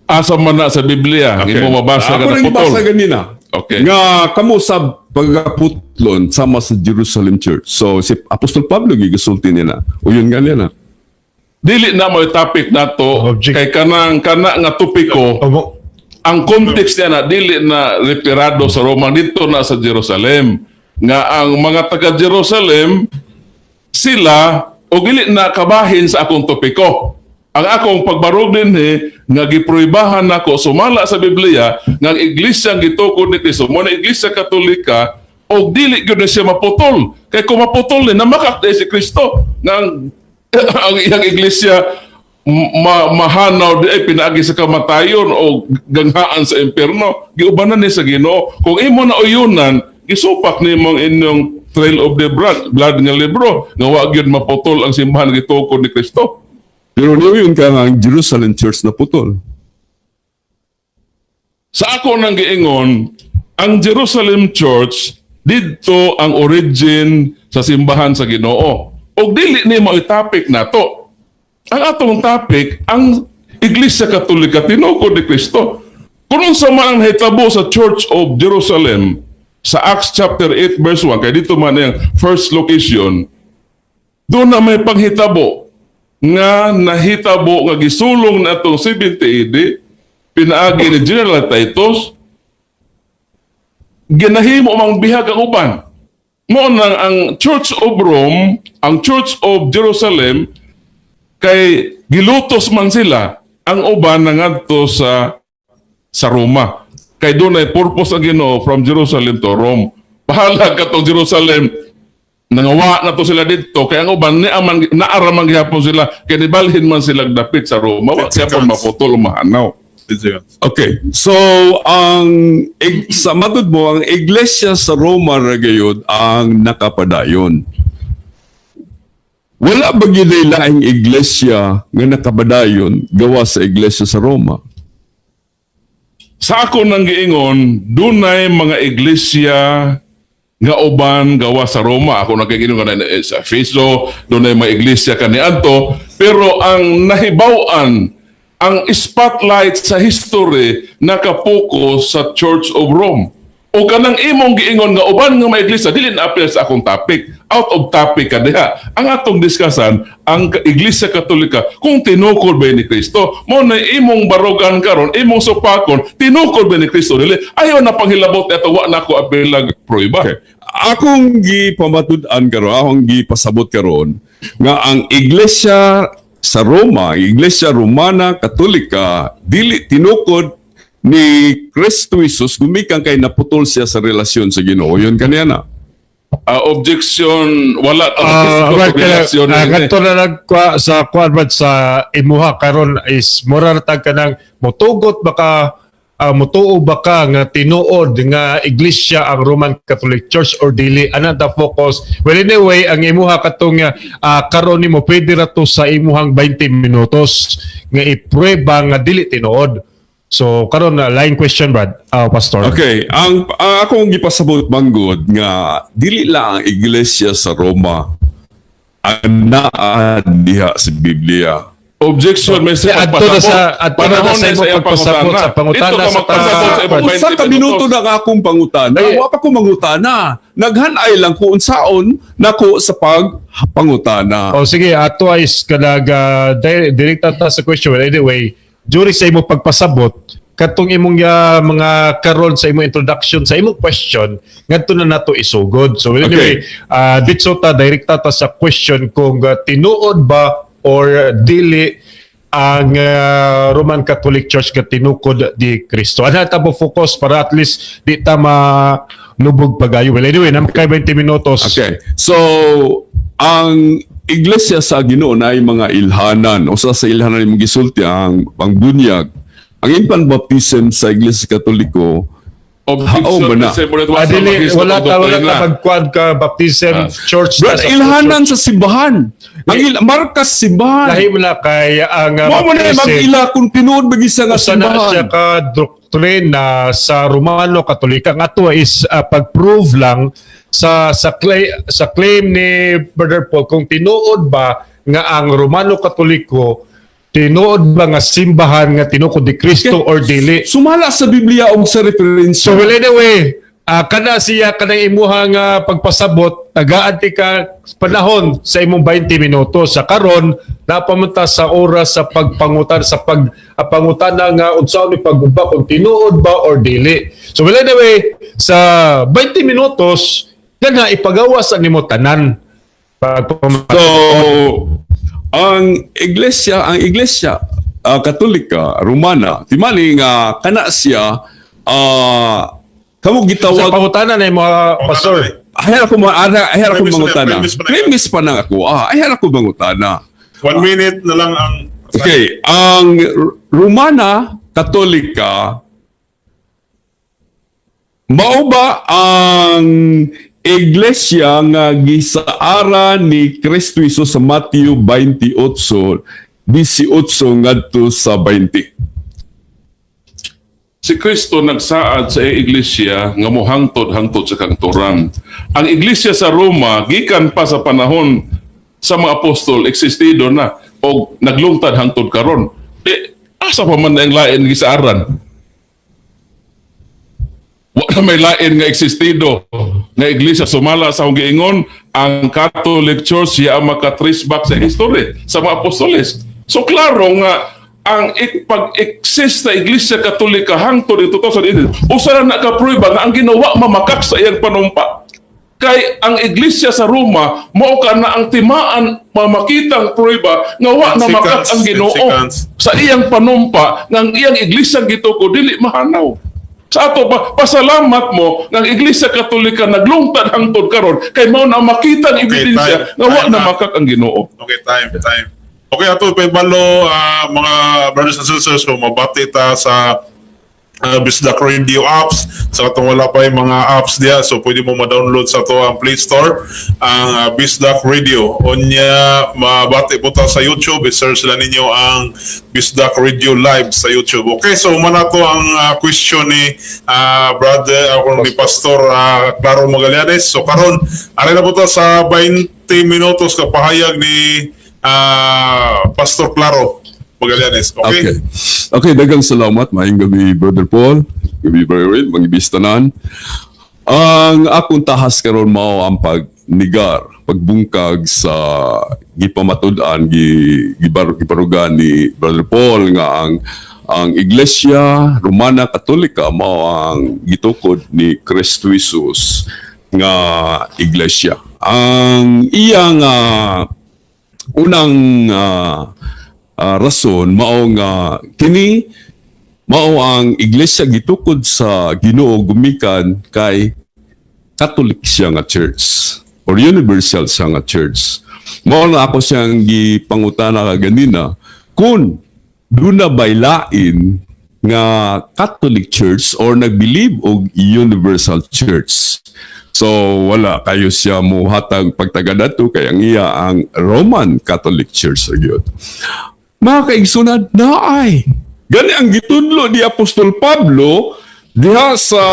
Asa man na sa Biblia? Okay. Imo mabasa Ako nga rin naputol? basa ganina. Nga kamo sa pagkaputlon sama sa Jerusalem Church. So si Apostol Pablo gigasulti nila. Uyon gani na. Dili na mo topic nato kay kanang kana nga topiko, ang context niya na dili na referado sa Roma, dito na sa Jerusalem nga ang mga taga Jerusalem sila o dili na kabahin sa akong topiko. Ang akong pagbarog dinhi nga gipruibahan nako sumala sa Biblia nga ang iglesia ang gitukod ni Kristo mo na Iglesia Katolika, og dili gyud na siya maputol, kay kung maputol ni namakak si Kristo nga ang iyang iglesia mahanaw di ay pinaagi sa kamatayon o ganghaan sa impierno. Giubanan ni sa Ginoo. Kung imo na uyunan, gisupak nimo ang inyong Trail of the Blood nga libro nga wa gyud maputol ang simbahan gitukod ni Kristo. Pero niuyon ka nga ang Jerusalem Church naputol. Sa ako nang giingon, ang Jerusalem Church didto ang origin sa simbahan sa Ginoo. Og dili ni mo topic nato. Ang atong topic, ang Iglesia Katolika tinukod ni Kristo. Kung unsa man ang nahitabo sa Church of Jerusalem sa Acts chapter 8 verse 1, kay dito man ang first location, doon na may panghitabo nga nahitabo nga gisulong na atong 70 AD pinaagi ni General Titus, ginahimo mang bihag ang uban. Mo nang ang Church of Rome, ang Church of Jerusalem, kay gilutos man sila, ang uban nangadto sa Roma. Kay doon ay purpose ang Ginoo from Jerusalem to Rome. Bahala katong Jerusalem, nangawa na to sila dito, kay ang uban ni aman naaraman gihapon sila, kay nibalhin man sila dapit sa Roma, wa siya pon maputol, mahanaw. Okay. So ang sa matud mo, ang iglesia sa Roma ra gayud ang nakapadayon. Wala ba gyud laing iglesia nga nakapadayon gawa sa iglesia sa Roma? Sa ako nang giingon, dunay mga iglesia nga uban gawa sa Roma. Ako nagkikinong nga na sa Efeso, dunay mga iglesia kaniadto, pero ang nahibaw-an, ang spotlight sa history nakapokus sa Church of Rome. O kanang imong giingon nga uban nga mga iglesia, dili na appeal sa akong topic. Out of topic ka diha. Ang atong diskasan, ang Iglesia Katolika, kung tinukod ba ni Kristo. Mo na imong barugan karon, imong supakon, tinukod ba ni Kristo dili? Ayaw na panghilabot ato, wa na ko apelag pruiba. Okay. Akong gipamatud-an karon, akong gipasabot karon nga ang iglesia sa Roma, Iglesia Romana Katolika, dili tinukod ni Kristo Jesus gumikan kay naputol siya sa relasyon sa Ginoo. Yun kaniya na. Objection, wala ta Right, kaya, relasyon ni. Kadto na nagkwa sa kuan ba sa imuha karon is mura ra tag kanang motugot baka, mutuo ba ka nga tinuod nga iglesia ang Roman Catholic Church or dili, ana ta focus. Well, anyway, ang imuha katong karon nimo, pwede ra to sa imuhang 20 minutos nga iprueba nga dili tinuod. So karon na line question, Brad, Pastor. Okay, ang akong gipasabot manggod nga dili lang ang iglesia sa Roma ang naa diha sa Biblia. Objection, may sa Adto na sa imong pagpasabot sa pangutana Dito ka sa magpasabot sa imong Usa 20 ka minuto minutos. na nga akong pangutana. Ay. Wa pa ko mangutana. Naghanay lang ko unsaon nako sa pagpangutana. O sige, ato ay kanag direkta ta sa question. Well, anyway, during sa imong pagpasabot, katong imong mga karon sa imong introduction sa imong question, ngadto na nato isugod. So anyway, ditso ta, direkta ta sa question kung tinuod ba or dili ang Roman Catholic Church nga tinukod di Kristo. Ano ta mo focus para at least di ta malubog pagayo. Well, anyway, naman kay 20 minutos. Okay. So ang Iglesia sa Ginoo na ay mga ilhanan. Usa sa ilhanan imong gisulti ang bunyag. Ang infant baptism sa Iglesia Katoliko. Objection. Hao ba na? Kasi Ah, dili, wala ta magkuan ka baptism church Brad, na sa ilhanan sa simbahan. Ang markas simbahan. Lahi mo na kay ang Mo mo na baptism. mag-ila kung tinuod ba gisa nga Usa na simbahan. siya ka doktrina sa Romano Katolika. Ang ato is pag-prove lang sa claim ni Brother Paul kung tinuod ba nga ang Romano Katoliko tinuod ba nga simbahan nga tinukod ni Kristo or dili. Sumala sa Biblia og sa referensya. So well, anyway, kana siya kanang imuha nga pagpasabot, tagaan ti ka panahon sa imong 20 minuto. Sa karon, napamunta sa oras sa pagpangutan sa pag pangutana nga unsaon ni pagguba kung tinuod ba or dili. So well, anyway, sa 20 minutos kana ipagawas ang nimo tanan. Pagpamata. So, ang iglesia Katolika Romana, timali nga kana siya kamo Sa gitawag pangutana na imo, pastor. Ay ako ma ara ay ako Premise na, mangutana. premise pa na. Premise pa na ako. Ay ako mangutana. One minute na lang ang Okay, ang Romana Katolika mao ba ang iglesia nga gisaara ni Kristo Jesus sa Mateo 28:18 ngadto sa 20? Si Kristo nagsaad sa iyang iglesia nga mohangtod hangtod sa kangturan. Ang iglesia sa Roma gikan pa sa panahon sa mga apostol existido na og naglungtad hangtod karon. Eh, asa pa man na ang lain gisaaran? Wa na may lain nga existido nga iglesia sumala sa akong giingon ang Catholic Church siya ang maka-trace back sa history sa mga apostoles. So klaro nga ang pag-exist sa Iglesia Katolika hangtod in 2018 usa na nakaprueba nga ang ginawa mamakak sa iyang panumpa. Kay ang Iglesia sa Roma mao ka na ang timaan mamakitang prueba nga wa na makak 10 seconds, ang 10 Ginoo seconds. sa iyang panumpa nga ang iyang iglesia gituko dili mahanaw. Sa ato pa, pasalamat mo ng Iglesia Katolika naglungtad hangtod karon kay mao na makita ang Okay, ebidensya time. nga wa Time na na. makak ang Ginoo. Okay, time, time. Okay, ato pahibalo, mga brothers and sisters, so mabati ta sa Bisdak Radio apps. Sa katong wala pa yung mga apps diya, so pwede mo ma-download sa ato ang Play Store ang Bisdak Radio. Unya, mabati po ta sa YouTube, i-search lang ninyo ang Bisdak Radio Live sa YouTube. Okay, so man to ang question ni brother ako ni Pastor Claro Magallanes. So karon, ari na po ta sa 20 minutos kapahayag ni Pastor Claro Magallanes. Okay? Okay. Okay, daghang salamat. Maayong gabi, Brother Paul. Gabi, Brother Red, mga bistanan. Ang akong tahas karon mao ang pagnigar, pagbungkag sa gipamatud-an gi gibarugan ni Brother Paul nga ang Iglesia Romana Katolika mao ang gitukod ni Kristo Jesus nga iglesia. Ang iyang unang rason mao nga kini mao ang iglesia gitukod sa Ginoo gumikan kay Catholic siya nga church or universal siya nga church. Mao na ako siyang gipangutana kaganina kung duna bay lain nga Catholic Church or nag-believe og universal church. So wala kayo siya muhatag pagtaga dato kay ang iya ang Roman Catholic Church ra gyud. Mga kaigsunan, naay. Gani ang gitudlo ni Apostol Pablo diha sa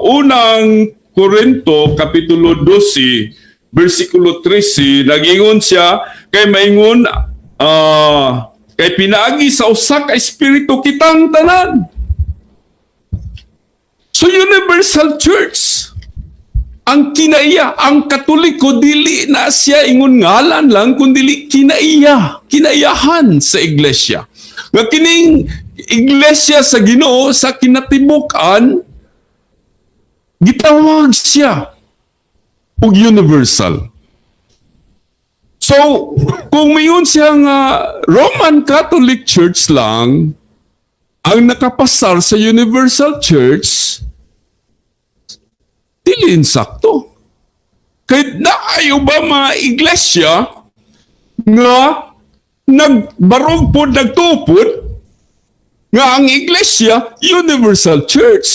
unang Korinto kapitulo 12 bersikulo 13, nagingon siya kay maingon kay pinaagi sa usa ka espiritu kitang tanan. So universal church ang kinaiya, ang Katoliko dili na siya ingon ngalan lang kun dili kinaiya, kinaiyahan sa iglesia. Nga kining iglesia sa Ginoo sa kinatibuk-an gitawag siya og universal. So, kung mayon siya nga Roman Catholic Church lang ang nakapasar sa Universal Church, dili insakto. Kay naayo ba mga iglesia nga nagbarog pod, nagtuo pod nga ang iglesia universal church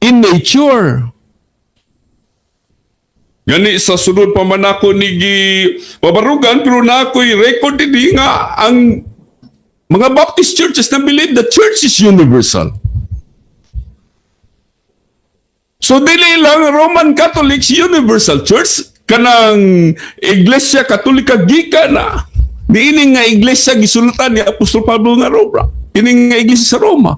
in nature. Gani sa sunod pa man ako ni gi pabarugan, pero na ako'y record dinhi nga ang mga Baptist churches na believe the church is universal. So dili lang Roman Catholics universal church, kanang Iglesia Katolika gikan na niini nga iglesia gisulatan ni Apostol Pablo nga Roma. Ini nga iglesia sa Roma.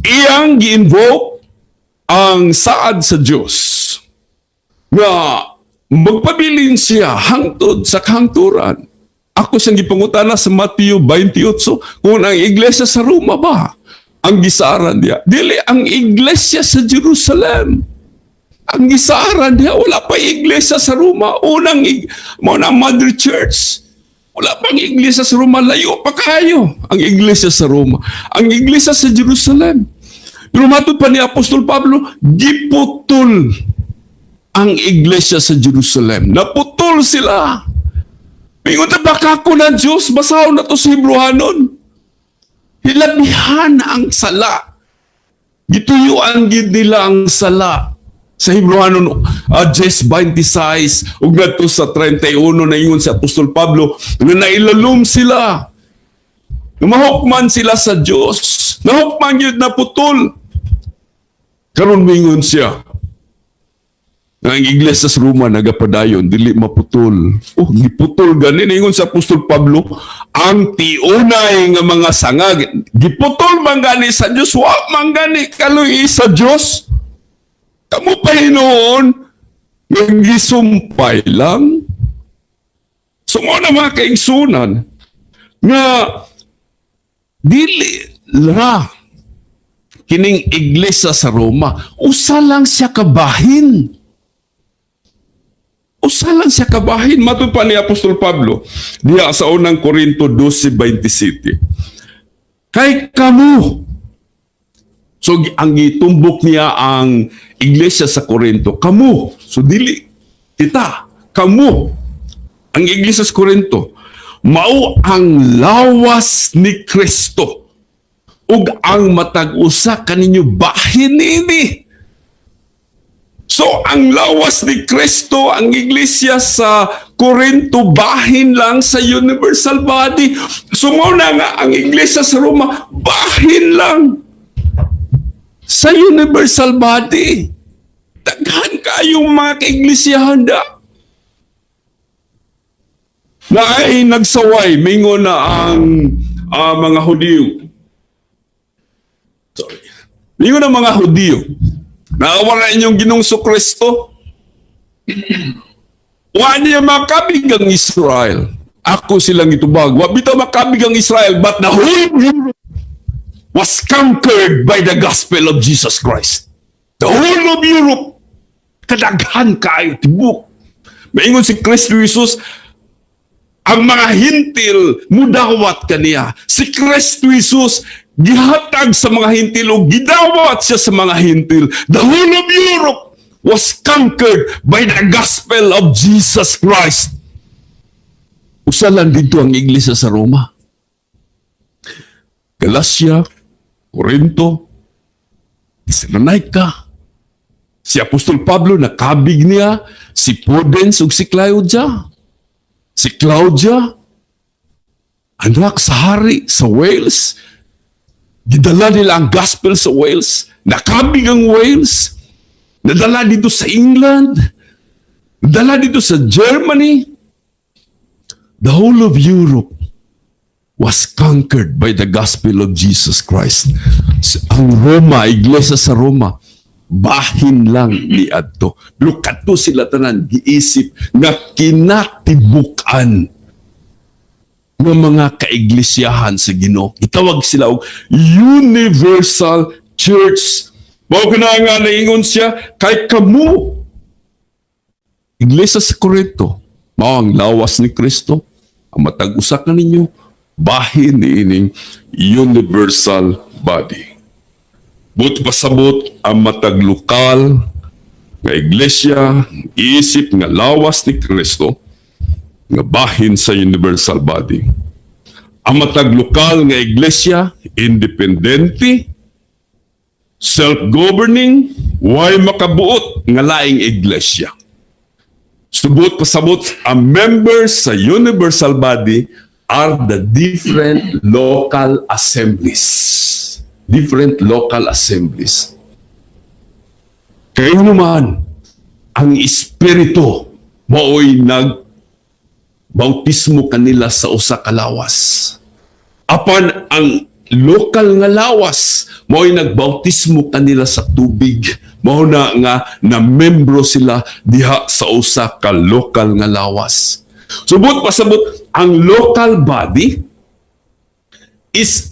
Iyang gi-invoke ang saad sa Dios nga magpabilin siya hangtod sa kahangturan. Ako siyang gipangutana sa Mateo 28 kung ang iglesia sa Roma ba ang gisaaran niya. Dili, ang iglesia sa Jerusalem. Ang gisaaran niya, wala pa iglesia sa Roma. Unang, mao na Mother Church. Wala pang iglesia sa Roma. Layo pa kayo ang iglesia sa Roma. Ang iglesia sa Jerusalem. Pero matod pa ni Apostol Pablo, giputol ang iglesia sa Jerusalem. Naputol sila. Mingon ta baka ko ng Diyos, basahon na to sa Hebrehanon. Hilabihan ang sala. Gituyuan gid nila ang sala. Sa Hebrehanon 10:26 ug ngadto sa 31, naingon si Apostol Pablo nga nailalom sila. Mahukman sila sa Dios. Nahukman gyud, naputol. Karon mingon siya nga ang iglesia sa Roma nagapadayon, dili maputol. Oh, giputol gani, ningon sa Apostol Pablo, ang tiunay nga mga sanga giputol man gani sa Dios, wa man gani kaluoy sa Dios. Kamo pa hinuon nga gisumpay lang. So mo na, mga kaigsunan, nga dili ra kining iglesia sa Roma, usa lang siya kabahin, usa lang siya kabahin. Matod pa ni Apostol Pablo diha sa Unang Korinto 12:27. Kay kamo. So ang gitumbok niya ang iglesia sa Korinto, kamo. So dili kita, kamo. Ang iglesia sa Korinto mao ang lawas ni Kristo ug ang matag usa kaninyo bahin niini. So ang lawas ni Kristo, ang iglesia sa Corinto, bahin lang sa universal body. So mao na nga ang iglesia sa Roma, bahin lang sa universal body. Daghan kayong mga kaiglesiyahan da. Na ay nagsaway, mingon na ang mga Hudiyo. Sorry. Mingon ang mga Hudiyo. Naawa na inyong Ginoong Kristo. Wa niya makabig ang Israel. Ako silang itubag. Wa bitaw makabig ang Israel, but the whole Europe was conquered by the gospel of Jesus Christ. The whole of Europe. Kadaghan kayo, tibok. Maingon si Kristo Jesus, ang mga Hintil mudawat kaniya. Si Kristo Jesus gihatag sa mga Hintil o gidawat siya sa mga Hintil. The whole of Europe was conquered by the gospel of Jesus Christ. Usa lang dito ang iglesia sa Roma. Galacia, Corinto, Thessalonica. Si Apostol Pablo nakabig niya si Pudens ug si Claudia. Si Claudia, anak sa hari sa Wales. Gidala nila ang gospel sa Wales. Nakabig ang Wales. Nadala dito sa England. Nadala dito sa Germany. The whole of Europe was conquered by the gospel of Jesus Christ. Ang Roma, iglesia sa Roma, bahin lang ni adto. Pero kadto sila tanan giisip nga kinatibuk-an ng mga kaiglesiyahan sa Ginoo. Gitawag sila og Universal Church. Mao kana nga naingon siya kay kamo, iglesia sa Corinto, mao ang lawas ni Kristo, ang matag usa ka ninyo bahin niining universal body. But pasabot ang matag lokal nga iglesia isip nga lawas ni Kristo. nga bahin sa universal body. Ang matag lokal nga iglesia, independente, self-governing, way makabuot nga laing iglesia. Subot pasabot, ang members sa universal body are the different local assemblies. Different local assemblies. Kaya naman, ang Espiritu mao'y nag bautismo kanila sa usa ka lawas. Apan ang lokal nga lawas mao'y nagbautismo kanila sa tubig. Mao na nga na membro sila diha sa usa ka lokal nga lawas. Subot pasabot, ang local body is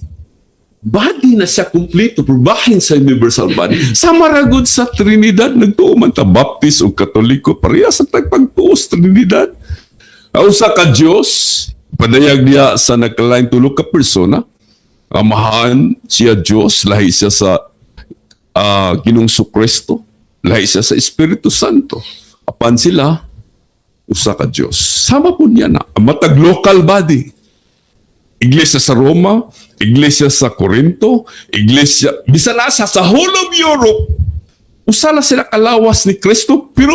body na siya kumpleto pero bahin sa universal body. Sama ra gud sa Trinidad. Nagtuo man ta, Baptist o Katoliko, pareha sa tagpagtuo sa Trinidad. Ang usa ka Dios padayag niya sa nagkalain tulo ka persona. Amahan siya Dios, lahi siya sa Ginoong Kristo, lahi siya sa Espiritu Santo, apan sila usa ka Dios. Sama po niya na ang matag local body, iglesia sa Roma, iglesia sa Corinto, iglesia bisan asa sa whole of Europe, usa na sila kalawas ni Kristo pero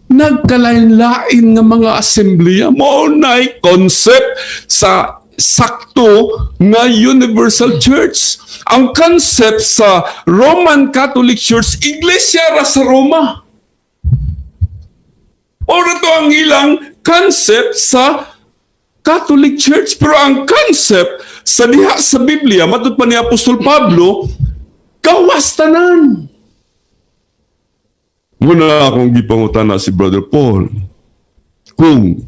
nagkalain-lain nga mga asembleya. Mao na'y concept sa sakto nga universal church. Ang concept sa Roman Catholic Church, iglesia ra sa Roma. Ora to ang ilang concept sa Catholic Church. Pero ang concept sa diha sa Biblia, matud pa ni Apostol Pablo, gawas tanan. Muna akong gipangutana si Brother Paul kung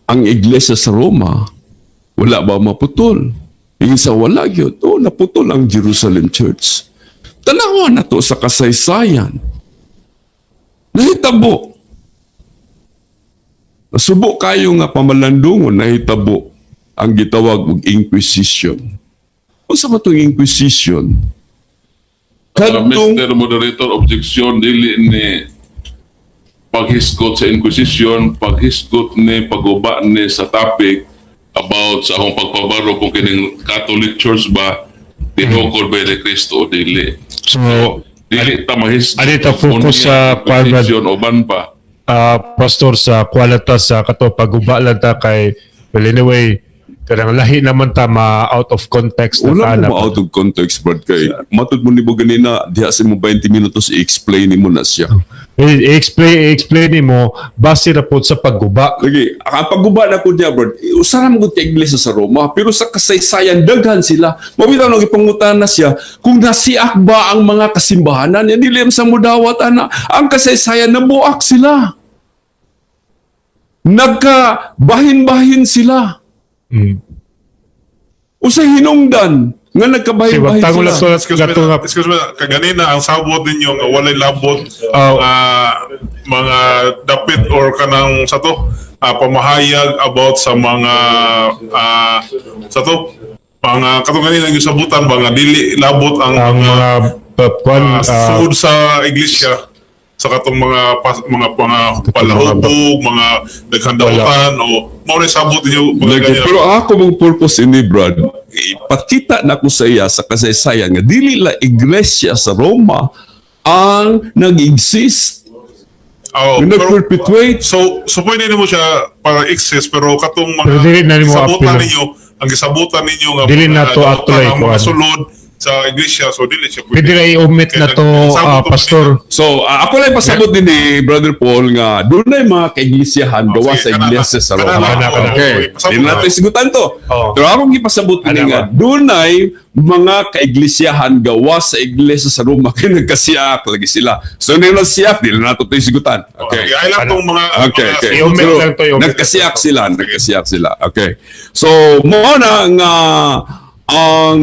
ang iglesia sa Roma wala ba maputol? Yung sa wala gyud, oh, naputol ang Jerusalem Church. Tanawa na to sa kasaysayan. Nahitabo. Nasubo kayo nga pamalandungon, nahitabo ang gitawag og Inquisition. Unsa ba tong Inquisition? Kadtong Mr. Moderator, objection, dili ni paghisgot sa Inquisition, paghisgot ni paguba ni sa topic about sa akong pagpabaro kung kining Catholic Church ba tinukod ba ni Kristo o dili. So, Dili ta mahisgot. Ani ta focus sa Inquisition o ban pa. Pastor, sa kuwalata sa kato paguba lang ta kay, well, anyway, kanang lahi naman ta ma out of context na Wala tana. mo ma-out of context, Brad, kay matud mo nimo ganina diha sa mo 20 minutos i-explain nimo na siya. Eh, i-explain nimo base ra pod sa pagguba. Lagi, ang pagguba na ko niya, Brad, usa ra man gud ka iglesia sa Roma, pero sa kasaysayan daghan sila. Mabitaw nang ipangutana na siya kung nasiak ba ang mga kasimbahanan, yan dili sa mudawat ana. Ang kasaysayan, nabuak sila. Nagka bahin-bahin sila. Usa hinungdan nga Si nagkabahin-bahin wag tango sila. lang to Excuse me, kato nga excuse me, kaganina ang sabot ninyo nga walay labot Oh. mga dapit or kanang sa to pamahayag about sa mga sa to mga katong ganina yung sabutan ba nga dili labot ang, ang mga kuan sugod sa iglesia sa katong mga palahubog, mga daghandautan o mao na sabot ninyo mga Lagi, ganyan. pero ako mong purpose ini, Brad, ipakita na ko sa iya sa kasaysayan nga dili la iglesia sa Roma ang nag-exist, Oh, yung pero- nag-perpetuate. So pwede nimo siya para exist pero katong mga Pero dili na nimo gisabutan appeal. ninyo, ang gisabutan ninyo nga Dili na mga to dautan actually, ang mga kuan. sulod sa iglesia, so dili siya Pwede na i-omit na to, pastor. So, ako lang pasabot din ni Brother Paul nga doon mga kaiglisyahan gawa Oh, sige, sa kana iglesia na. sa Kana Roma. na. Kana, kana. Okay. Pasabot Di na na. natin sigutan to. Oo. Pero akong gipasabot Kana ni nga ba? dunay mga kaiglisyahan gawa sa iglesia sa Roma kay nagkasiak lagi sila. So, hindi na siyak, di na nato ito sigutan. Okay. Okay, ay lang tong mga Okay, mga okay. I-omit So, lang to, i-omit lang nagkasiyak to. sila, nagkasiyak sila. Okay. So, mo na nga ang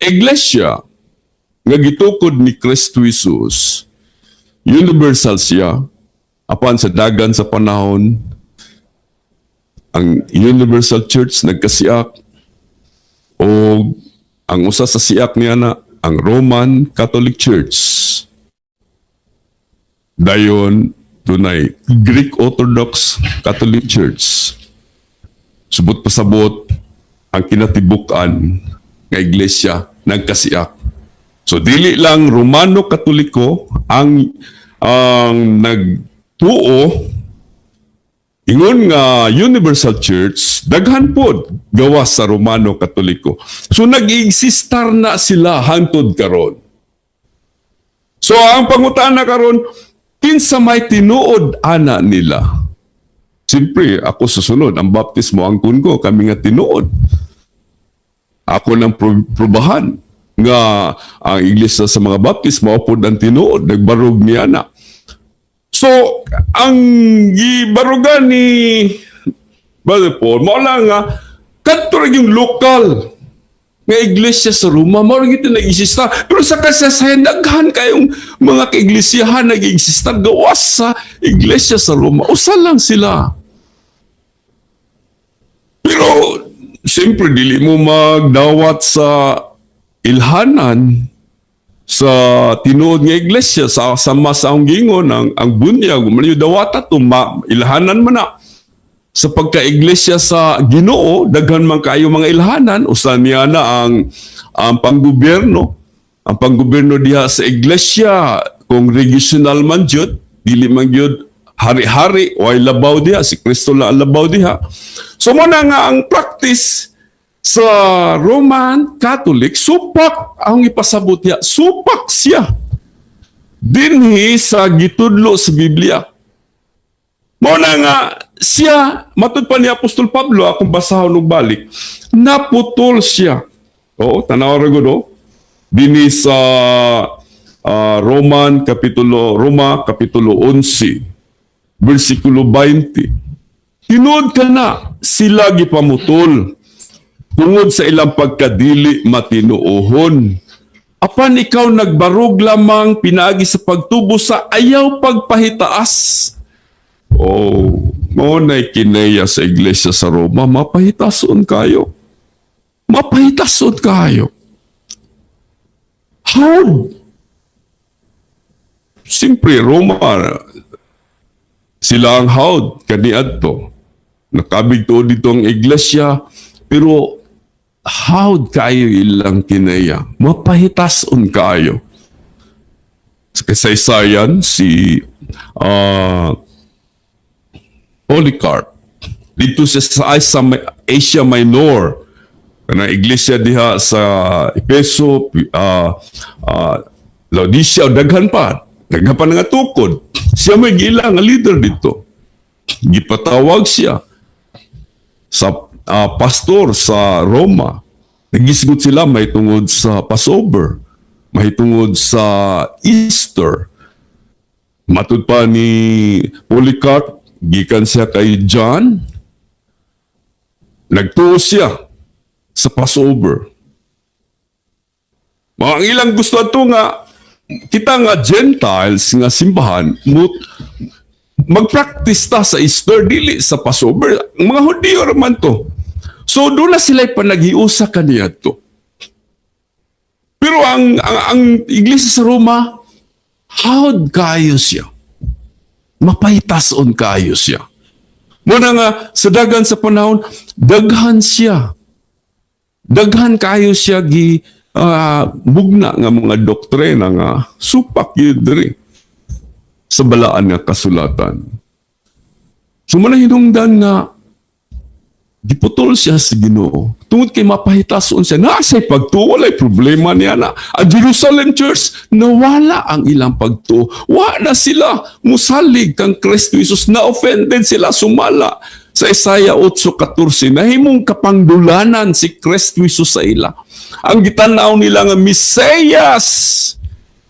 iglesia nga gitukod ni Kristo Jesus, universal siya, apan sa dagan sa panahon, ang Universal Church nagkasiak o ang usa sa siak niya na ang Roman Catholic Church. Dayon dunay Greek Orthodox Catholic Church. Subot pasabot ang kinatibuk-an nga iglesia nagkasiak. So dili lang Romano Katoliko ang nagtuo ingon nga Universal Church, daghan pod gawas sa Romano Katoliko. So nag-existar na sila hangtod karon. So ang pangutana karon, kinsa may tinuod ana nila? Siyempre, ako susunod, ang baptismo ang ko, kami nga tinuod. Ako nang probahan nga ang iglesia sa mga Baptist mao pod ang tinuod, nagbarog niya na. So, ang gibarugan ni Brother Paul, mao lang nga, kadto ra yung lokal nga iglesia sa Roma, mao ra gyud nag-exista. Pero sa kasaysayan, daghan kayong mga kaiglesiyahan nag-exista gawas sa iglesia sa Roma. Usa lang sila. Pero, siyempre, dili mo magdawat sa ilhanan sa tinuod nga iglesia sa sama sa akong gingon ang bunyag man yung dawata to ma, ilhanan man na sa pagka-iglesia sa Ginoo. Daghan man kayo mga ilhanan. Usa niya na ang panggobyerno, ang panggobyerno diha sa iglesia, kung regional man jud, dili man jud hari-hari, way labaw diha, si Kristo lang ang labaw diha. So mo na nga ang practice sa Roman Catholic, supak ang ipasabot niya, supak siya dinhi sa gitudlo sa Biblia. Mo na nga siya, matud pa ni Apostol Pablo, akong basahon og balik, naputol siya. Oo, tanaw ra gud oh. Dinhi sa Roman kapitulo Roma kapitulo 11 bersikulo 20. Tinuod ka na sila gipamutol tungod sa ilang pagkadili matinuohon. Apan ikaw nagbarog lamang pinaagi sa pagtubo sa ayaw pagpahitaas. Oh, mao na'y kineya sa iglesia sa Roma, mapahitason kayo. Mapahitason kayo. How? Siyempre, Roma, sila ang hawd kaniadto. Nakabig tuod dito ang iglesia, pero hawd kayo ilang kineya. Mapahitason kayo. Sa kasaysayan, si Polycarp, dito siya sa Asia Minor, kanang iglesia diha sa Epeso, Laodicea, daghan pa. Daghan pa nga tukod. Siya may gila nga leader dito. Gipatawag siya sa pastor sa Roma. Nagisgot sila may tungod sa Passover, may tungod sa Easter. Matud pa ni Polycarp, gikan siya kay John, nagtuo siya sa Passover. Mga ang ilang gusto ato nga kita nga Gentiles nga simbahan mo mag-practice ta sa Easter, dili sa Passover. Ang mga Hudiyo raman to. So doon na sila panaghiusa kaniya to. Pero ang iglesia sa Roma, hawd kayo siya. Mapahitason kayo siya. Muna nga, sa dagan sa panahon, daghan siya. Daghan kayo siya gi mugna nga mga doktrina nga supak yun diri sa balaan nga kasulatan. So man hinungdan nga giputol siya sa Ginoo. Tungod kay mapahitason siya, naa siya'y pagtuo, walay problema niya na. Ang Jerusalem Church, nawala ang ilang pagtuo. Wa na sila musalig kang Kristo Jesus. Na-offended sila, sumala. Sa Isaiah 8:14, nahimong kapangdulanan si Kristo Jesus sa ila. Ang gitanaw nila nga Mesiyas,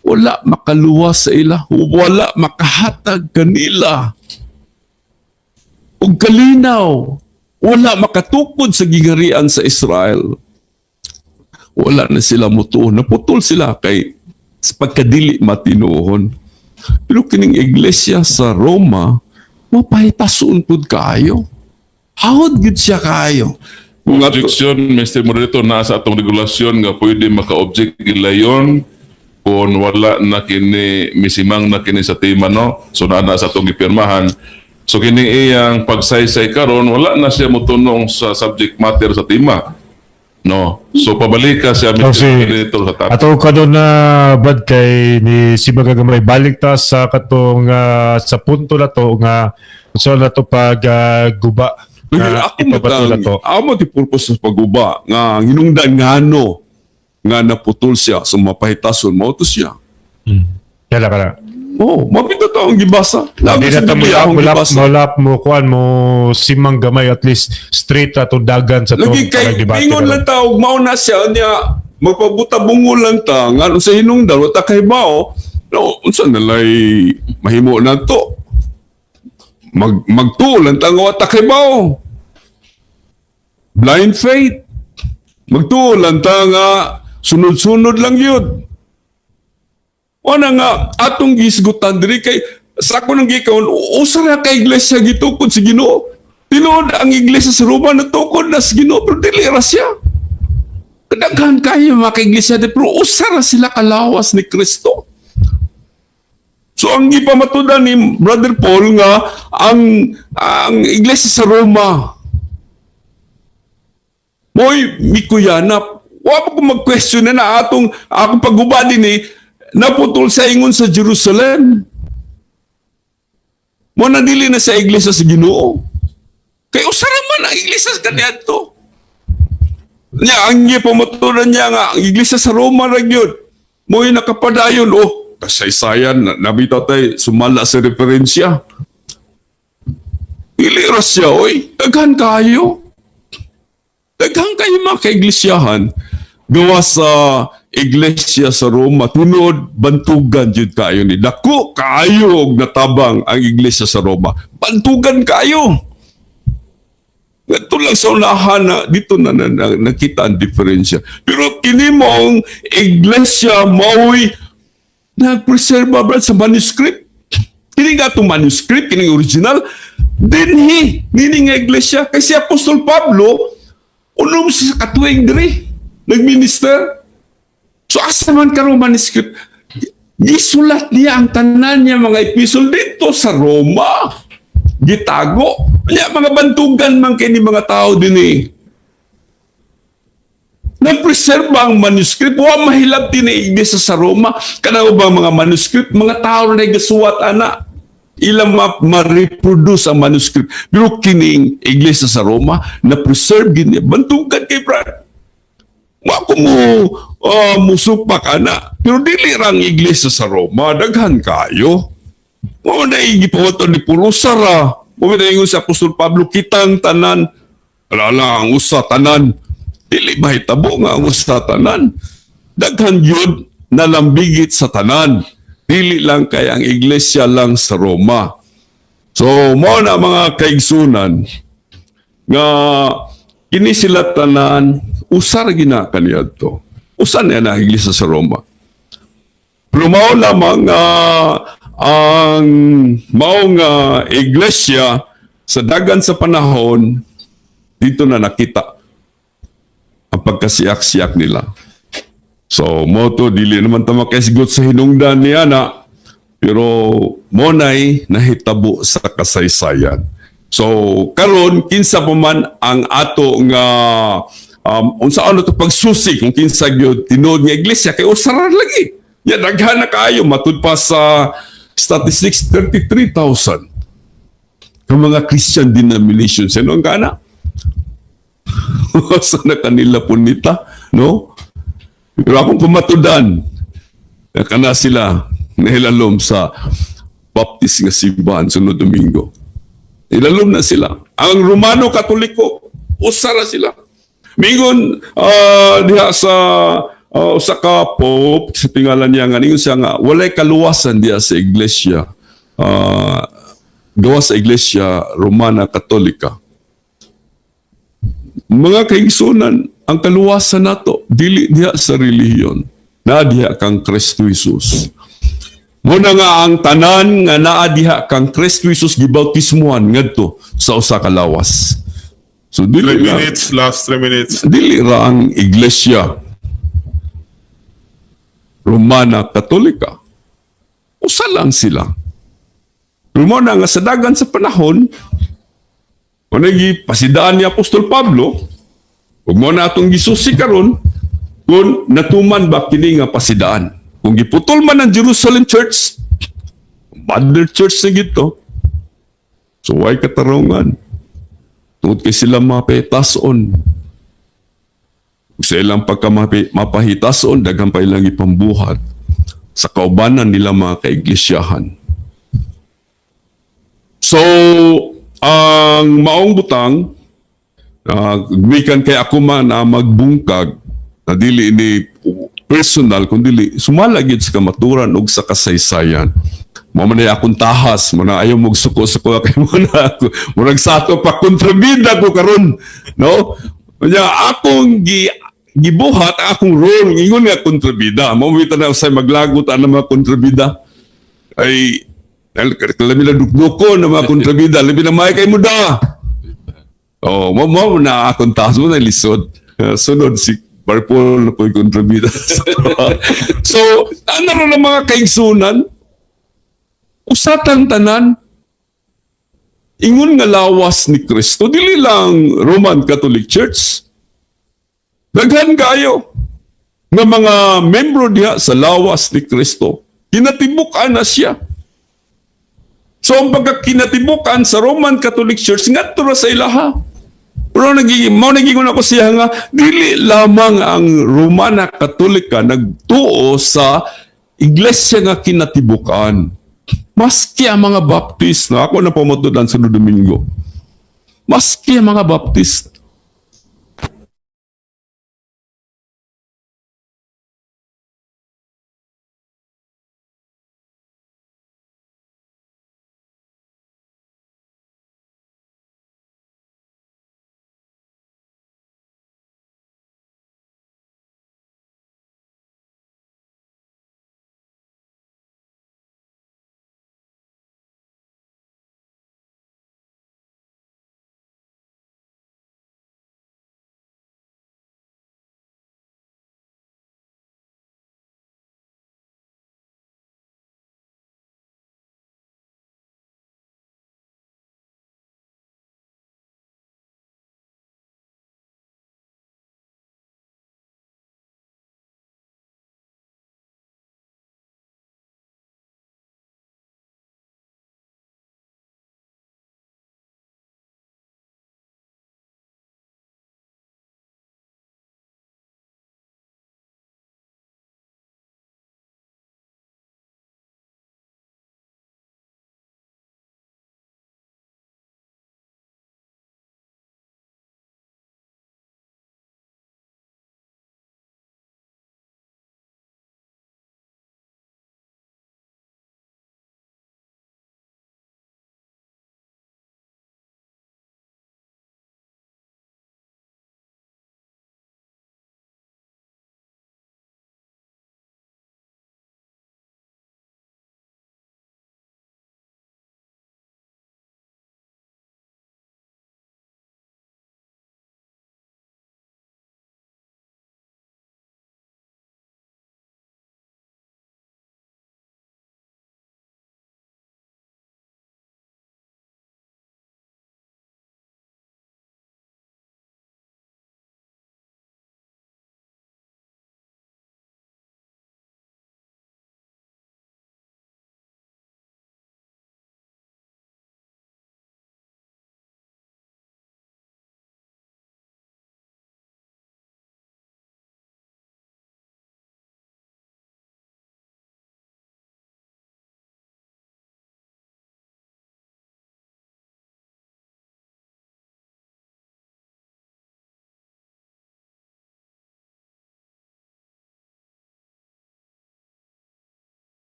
wala makaluwas sa ila, wala makahatag kanila og kalinaw, wala makatukod sa gigarian sa Israel. Wala na sila mutuo. Naputol sila kay sa pagkadili matinuhon. Pero kining iglesia sa Roma, mapahitason pud kaayo. Hawod gid siya kaayo. Kung ato, Objection, Mr. Moderator, naa sa atong regulasyon nga pwede maka-object gilayon. Kung wala na kini, misimang na kini sa tema, no? So naa na sa atong gipirmahan. So kini iyang pagsaysay karon, wala na siya motunong sa subject matter sa tema, no? So pabalika siya, Oh, Mr. Senator, sa topic. Ato ka doon na bad kay ni si Magagamay, balik ta sa katong sa punto na to nga so na to pag guba Pero nga ako ipabato na matang, to. Ako ti purpose sa paguba nga hinungdan ngano nga naputol siya, so mapahitason mo to siya. Kala kala. Oh, mapito to ang gibasa. Hindi Lagi na sa ta Biblia mulap, akong mulap, gibasa. mulap mo kuan mo simang gamay, at least straight ato dagan sa Lagi tong kay debate ingon karon. lang ta og mao na siya niya, magpabuta-bungo lang ta nga sa hinungdan wa ta kahibao, no, unsa nalay mahimo na to, magtuo lang ta nga wa ta kahibao, blind faith, magtuo lang ta nga sunod-sunod lang yun. Wala nga atong gisgutan diri kay sa ako nang gikaon, usa ra ka iglesia gitukod sa Ginoo. Tinuod ang iglesia sa Roma natukod na sa Ginoo, pero dili ra siya. Kadaghan kayo mga kaiglesia di, pero usa ra sila kalawas ni Kristo. So ang gipamatudan ni Brother Paul nga ang iglesia sa Roma mo'y mikuyanap. Wa pa ko mag-question na na atong akong pagguba din eh, naputol sa ingon sa Jerusalem. Mo na dili na sa iglesia sa Ginoo. Kay usa ra man ang iglesia sa kaniadto. Nya ang gipamatudan niya nga ang iglesia sa Roma ra gyud. Mo'y nakapadayon, oh, kasaysayan na nabitaw tay sumala sa referensya. Dili ra siya, oy. Daghan kayo. Daghan kayo mga kaiglesiyahan gawa sa iglesia sa Roma. Tinuod, bantugan jud kayo ni. Dako kaayo og natabang ang iglesia sa Roma. Bantugan kayo. Ito lang sa unahan na dito na nakita ang diferensya. Pero kini mo ang iglesia mao'y nagpreserba, brad, sa manuscript. Kini nga itong manuscript, kini original, dinhi, nini nga iglesia. Kasi Apostol Pablo, unom siya sa katuig diri, nagminister. So asa man karon manuscript? Gisulat niya ang tanan niya mga epistle dito sa Roma. Gitago. Niya mga bantugan man kini mga tao din eh. Nagpreserve ang manuscript. Wa mahilab din iglesia sa Roma. Kana ba mga manuscript? Mga tao na gasuwat ana. Ilang ma-reproduce ang manuscript. Pero kining iglesia sa Roma, na-preserve gini. Bantugan kay Brad. Wa ko mo musupak ana. Pero dili ra ang iglesia sa Roma. Daghan kayo. Mao na gipawaton ni Puro sara. Mao na ingon si Apostol Pablo, kitang tanan. Alala ang usa tanan. Dili mahitabo nga ang usa tanan. Daghan yun nalambigit sa tanan. Dili lang kay ang iglesia lang sa Roma. So mao na, mga kaigsunan, nga kini sila tanan usa ra gina kaniadto. Usa na ang iglesia sa Roma. Pero mao lamang nga ang mao nga iglesia sa dagan sa panahon, dito na nakita ang pagkasiyak-siyak nila. So, mo to, dili naman ta makaisgot sa hinungdan niya na, pero mo na'y nahitabo sa kasaysayan. So, karon kinsa pa man ang ato nga unsa ano to pagsusi kung kinsa gyud tinuod nga iglesia, kay usa ra lagi. Ya daghan na kaayo, matud pa sa statistics, 33,000 ka mga Christian denominations. Ano ang kana? Sa na kanila punita, no? Pero akong pamatudan, na kana sila nahilalom sa Baptist nga simbahan sunod Domingo. Ilalom na sila. Ang Romano Katoliko, usa ra sila. Mingon diha sa usa ka pope sa tingalan niya nga ningon siya nga walay kaluwasan diha sa iglesia, gawa sa Iglesia Romana Katolika. Mga kaigsunan, ang kaluwasan nato dili diha sa relihiyon, naa diha kang Kristo Jesus. Muna nga ang tanan nga naa diha kang Kristo Jesus gibautismuhan ngadto sa usa ka lawas. So dili 3 ra, minutes, last 3 minutes. dili ra ang iglesia. Romana Katolika. Usa lang sila. Rumana nga sa dagan sa panahon, kung pasidaan ni Apostol Pablo, ug mo na atong gisusi karon kung natuman ba kini nga pasidaan. Kung giputol man ang Jerusalem Church, Mother Church na gito, so why katarungan? Tungod kay sila mapetason. Ug sa ilang pagka mapahitason, daghan pa ilang ipambuhat sa kaubanan nila mga kaiglisyahan. So, ang maong butang, gikan kay ako man na magbungkag, na dili ni personal, kundi sumala gyud sa kamaturan ug sa kasaysayan. Mao man ay akong tahas, mo na ayaw mo suko-suko kay mo na ako. Murag sato pa kontrabida ko karon, no? Unya akong gibuhat ang akong role ingon nga kontrabida. Mao man na usay maglagot ang mga kontrabida. Ay labi na dukduko na mga kontrabida, labi na may kay mo da. Oh, mo mo na akong tahas mo na lisod. Sunod si Barpol na po'y kontrabida. So, ano rin ang mga kaigsunan? Usatang tanan, ingon nga lawas ni Kristo, dili lang Roman Catholic Church. Daghan kayo nga mga membro diha sa lawas ni Kristo. Kinatibukan na siya. So ang pagkakinatibukan sa Roman Catholic Church ngadto ra sa ilaha. Pero nagiging mao naging ako siya nga dili lamang ang Romana Katolika nagtuo sa iglesia nga kinatibukan. Maski ang mga Baptist na ako na pamatudan sa Domingo. Maski ang mga Baptist.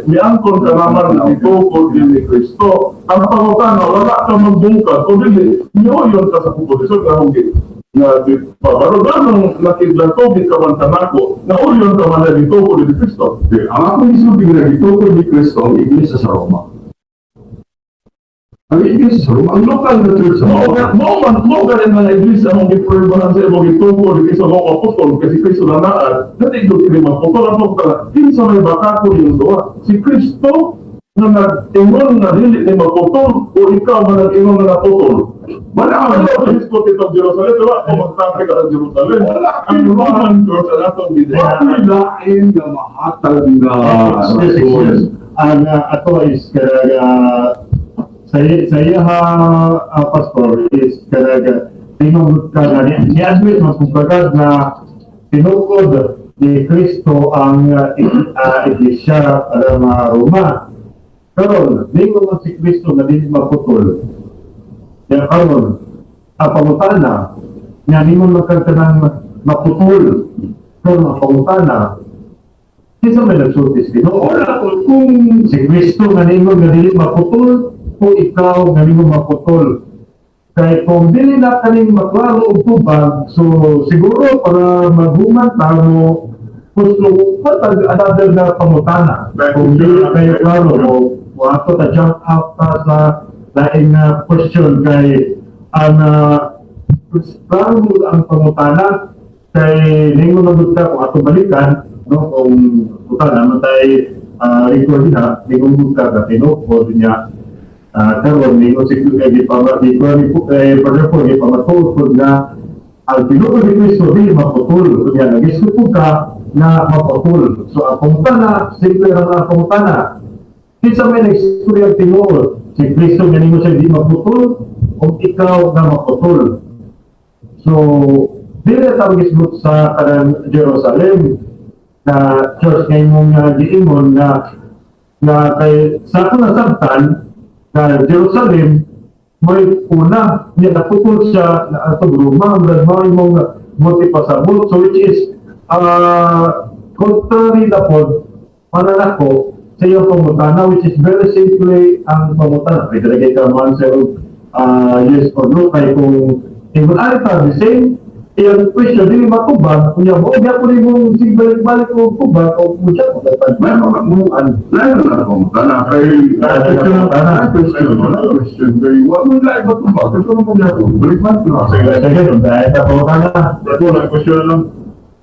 Miangkon ka naman nga gitukod ni Kristo. Ang pangutana, wala ka magbungkag o dili, miuyon ka sa komposisyon nga hunggi nga di pabaro ganong nakidlatogi ka man kanako na uyon ka man na gitukod ni Kristo. Okay, ang akong gisulti nga gitukod ni Kristo ang iglesia sa Roma. Ang iglesia sa Roma, ang lokal na church sa Mao Roma. nga mao man mao ganin mga iglesia among gipruebahan sa imong gitukod ni Kristo mga apostol kasi Kristo na naad dili gyud kini maputol. Ang pagtala, kinsa may bakako yung duha, si Kristo nga nag-ingon nga dili ni maputol o ikaw nga nag-ingon nga naputol? Wala Ano ka ang Kristo kitong Jerusalem, diba? Kung magtapik ka ng Jerusalem, Wala. ang Roman Church ang atong Wala lain nga mahatag nga Yes, rason. yes. Ang ato is kanaga sa iya pastor is kanaga tinungod ka na ni si admit mas kumbaga na tinukod ni Kristo ang iglesia para mga Roma. Karon, ningon man si Kristo nga dili maputol. Ya karon, ang pangutana nga ningon man kag kanang maputol. Karon ang pangutana, kinsa may nagsulti sa Ginoo? Wala ko kung Si Kristo nga ningon nga dili maputol o ikaw nga ningon maputol? Kay kung dili na kaning maklaro og tubag, so siguro para maghuman ta mo gusto patag another na pangutana. Kung dili na kayo klaro mo, wato ta jump out ta sa laing na question kay ang klaro mo ang pangutana kay ningon na gud ka kung ato balikan, no, kung putana man tay record na ningon gud ka ka tinuod niya. Karon ningon si kay gipama di ko ni eh brother ko gipamatuod nga ang tinuod ni Kristo dili maputol, kunya nagisgupo ka na maputol. So ang pangutana, simple lang ang pangutana: kinsa may nagstorya ang tinuod, si Kristo nga ningon siya di maputol o ikaw nga maputol? So, dili ta gisgut sa kanang Jerusalem na church nga imong giingon nga na kay sa ako nasabtan na Jerusalem may una niya naputol siya na atong Roma murag mao imong multipasabot, so which is contrary na pod para nako sa iyong pangutana, which is very simply ang pangutana, pwede lagi ka mo-answer og yes or no, kay kung ingon ani ta the same iyang question dili matubag, kunya mo gyapon imong sigbalik-balik og tubag o mo siya mo May mga muan. Lain na pangutana kay Lain na question, pangutana. wala question kay wa mo lain ba tubag kasi mo gyapon balik man ko. Sige, sige, dahil sa pangutana. Ako na question lang.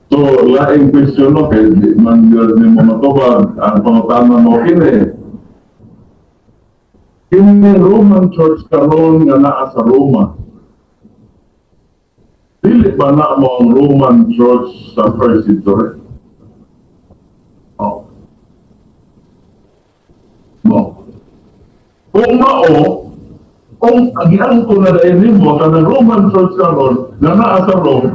So, laing question no, kay di man yun ni mo matubag, ang pangutana mo kini. Kini Roman Church karon nga naa sa Roma. Dili ba na mo ang Roman Church sa first century? Oh. Mo. Kung mao, kung agian ko na dahil nimo kanang Roman Church karon nga naa sa Rome,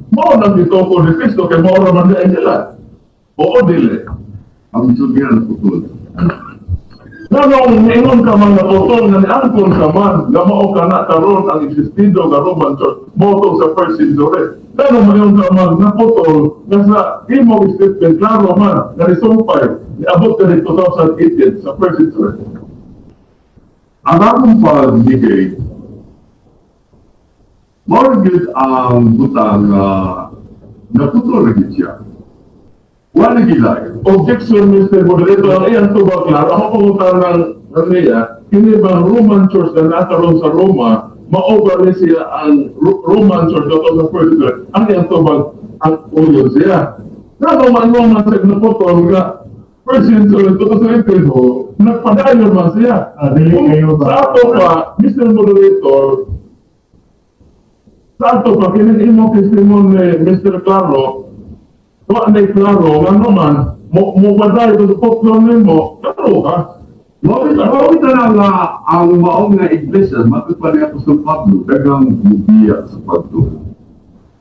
mao nang gitukod ni Kristo kay mao ra man diay sila. Oo, dili? Ang sulti na putol. Nganong niingon ka man naputol nga niangkon ka man nga mao ka na karon ang existido nga Roman Church mao to sa first century? Ngano maingon ka man naputol nga sa imong statement klaro man nga nisumpay niabot ka dito 2018 sa first century? Ang akong pagbigay, mao gyud ang butang nga naputol na gyud siya. Wala gyud lain. Objection, Mr. Moderator, ang iyang tubag klaro. Ako pangutan ng niya, kini bang Roman Church na nakaroon sa Roma, mao ba ni siya ang Roman Church na sa first century? Ang iyang tubag, ang uyon siya. Ngano man Roman sa naputol nga first century to sa nagpadayon man siya. Ah, dili Kung kayo ba- sa ato pa, Mr. Moderator, sa ato pa, kini imong testimony, Mr. Claro, wa na klaro nga naman mo mo baday to sa nimo, klaro ka. Mao ito na nga ang maong nga iglesia, matud pa ni Apostol Pablo, daghang mubiya sa pagtuo.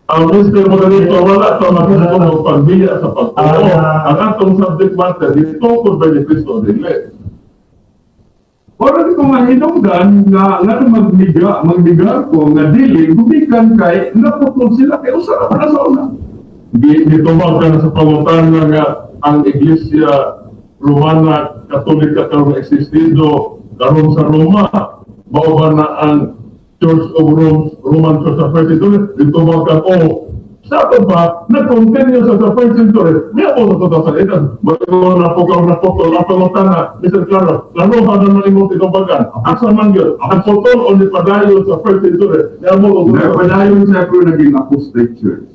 Ang Mr. Moderator, wala pa makita mo pagbiya sa pagtuo. Ah. Ang atong subject matter gitukod ba ni Kristo dili? Ora di ko mahinungdan nga nga magniga magniga ko nga dili gumikan kay naputol sila kay usa ra man sa una. Gitubag ka na sa pangutana nga ang iglesia Romana Katolika karon existido karon sa Roma? Mao ba na ang Church of Rome, Roman Church sa first century? Dito ka ko. Sa ato pa, nag-continue sa first century. Niya po sa 2008. Bago na po ka na po ang pangutana, Mr. Claro, klaro ha naman imong tinubagan. Asa man yun? Ang putol o ni padayon sa first century? Niya mo, Nagpadayon siya pero naging apostate church.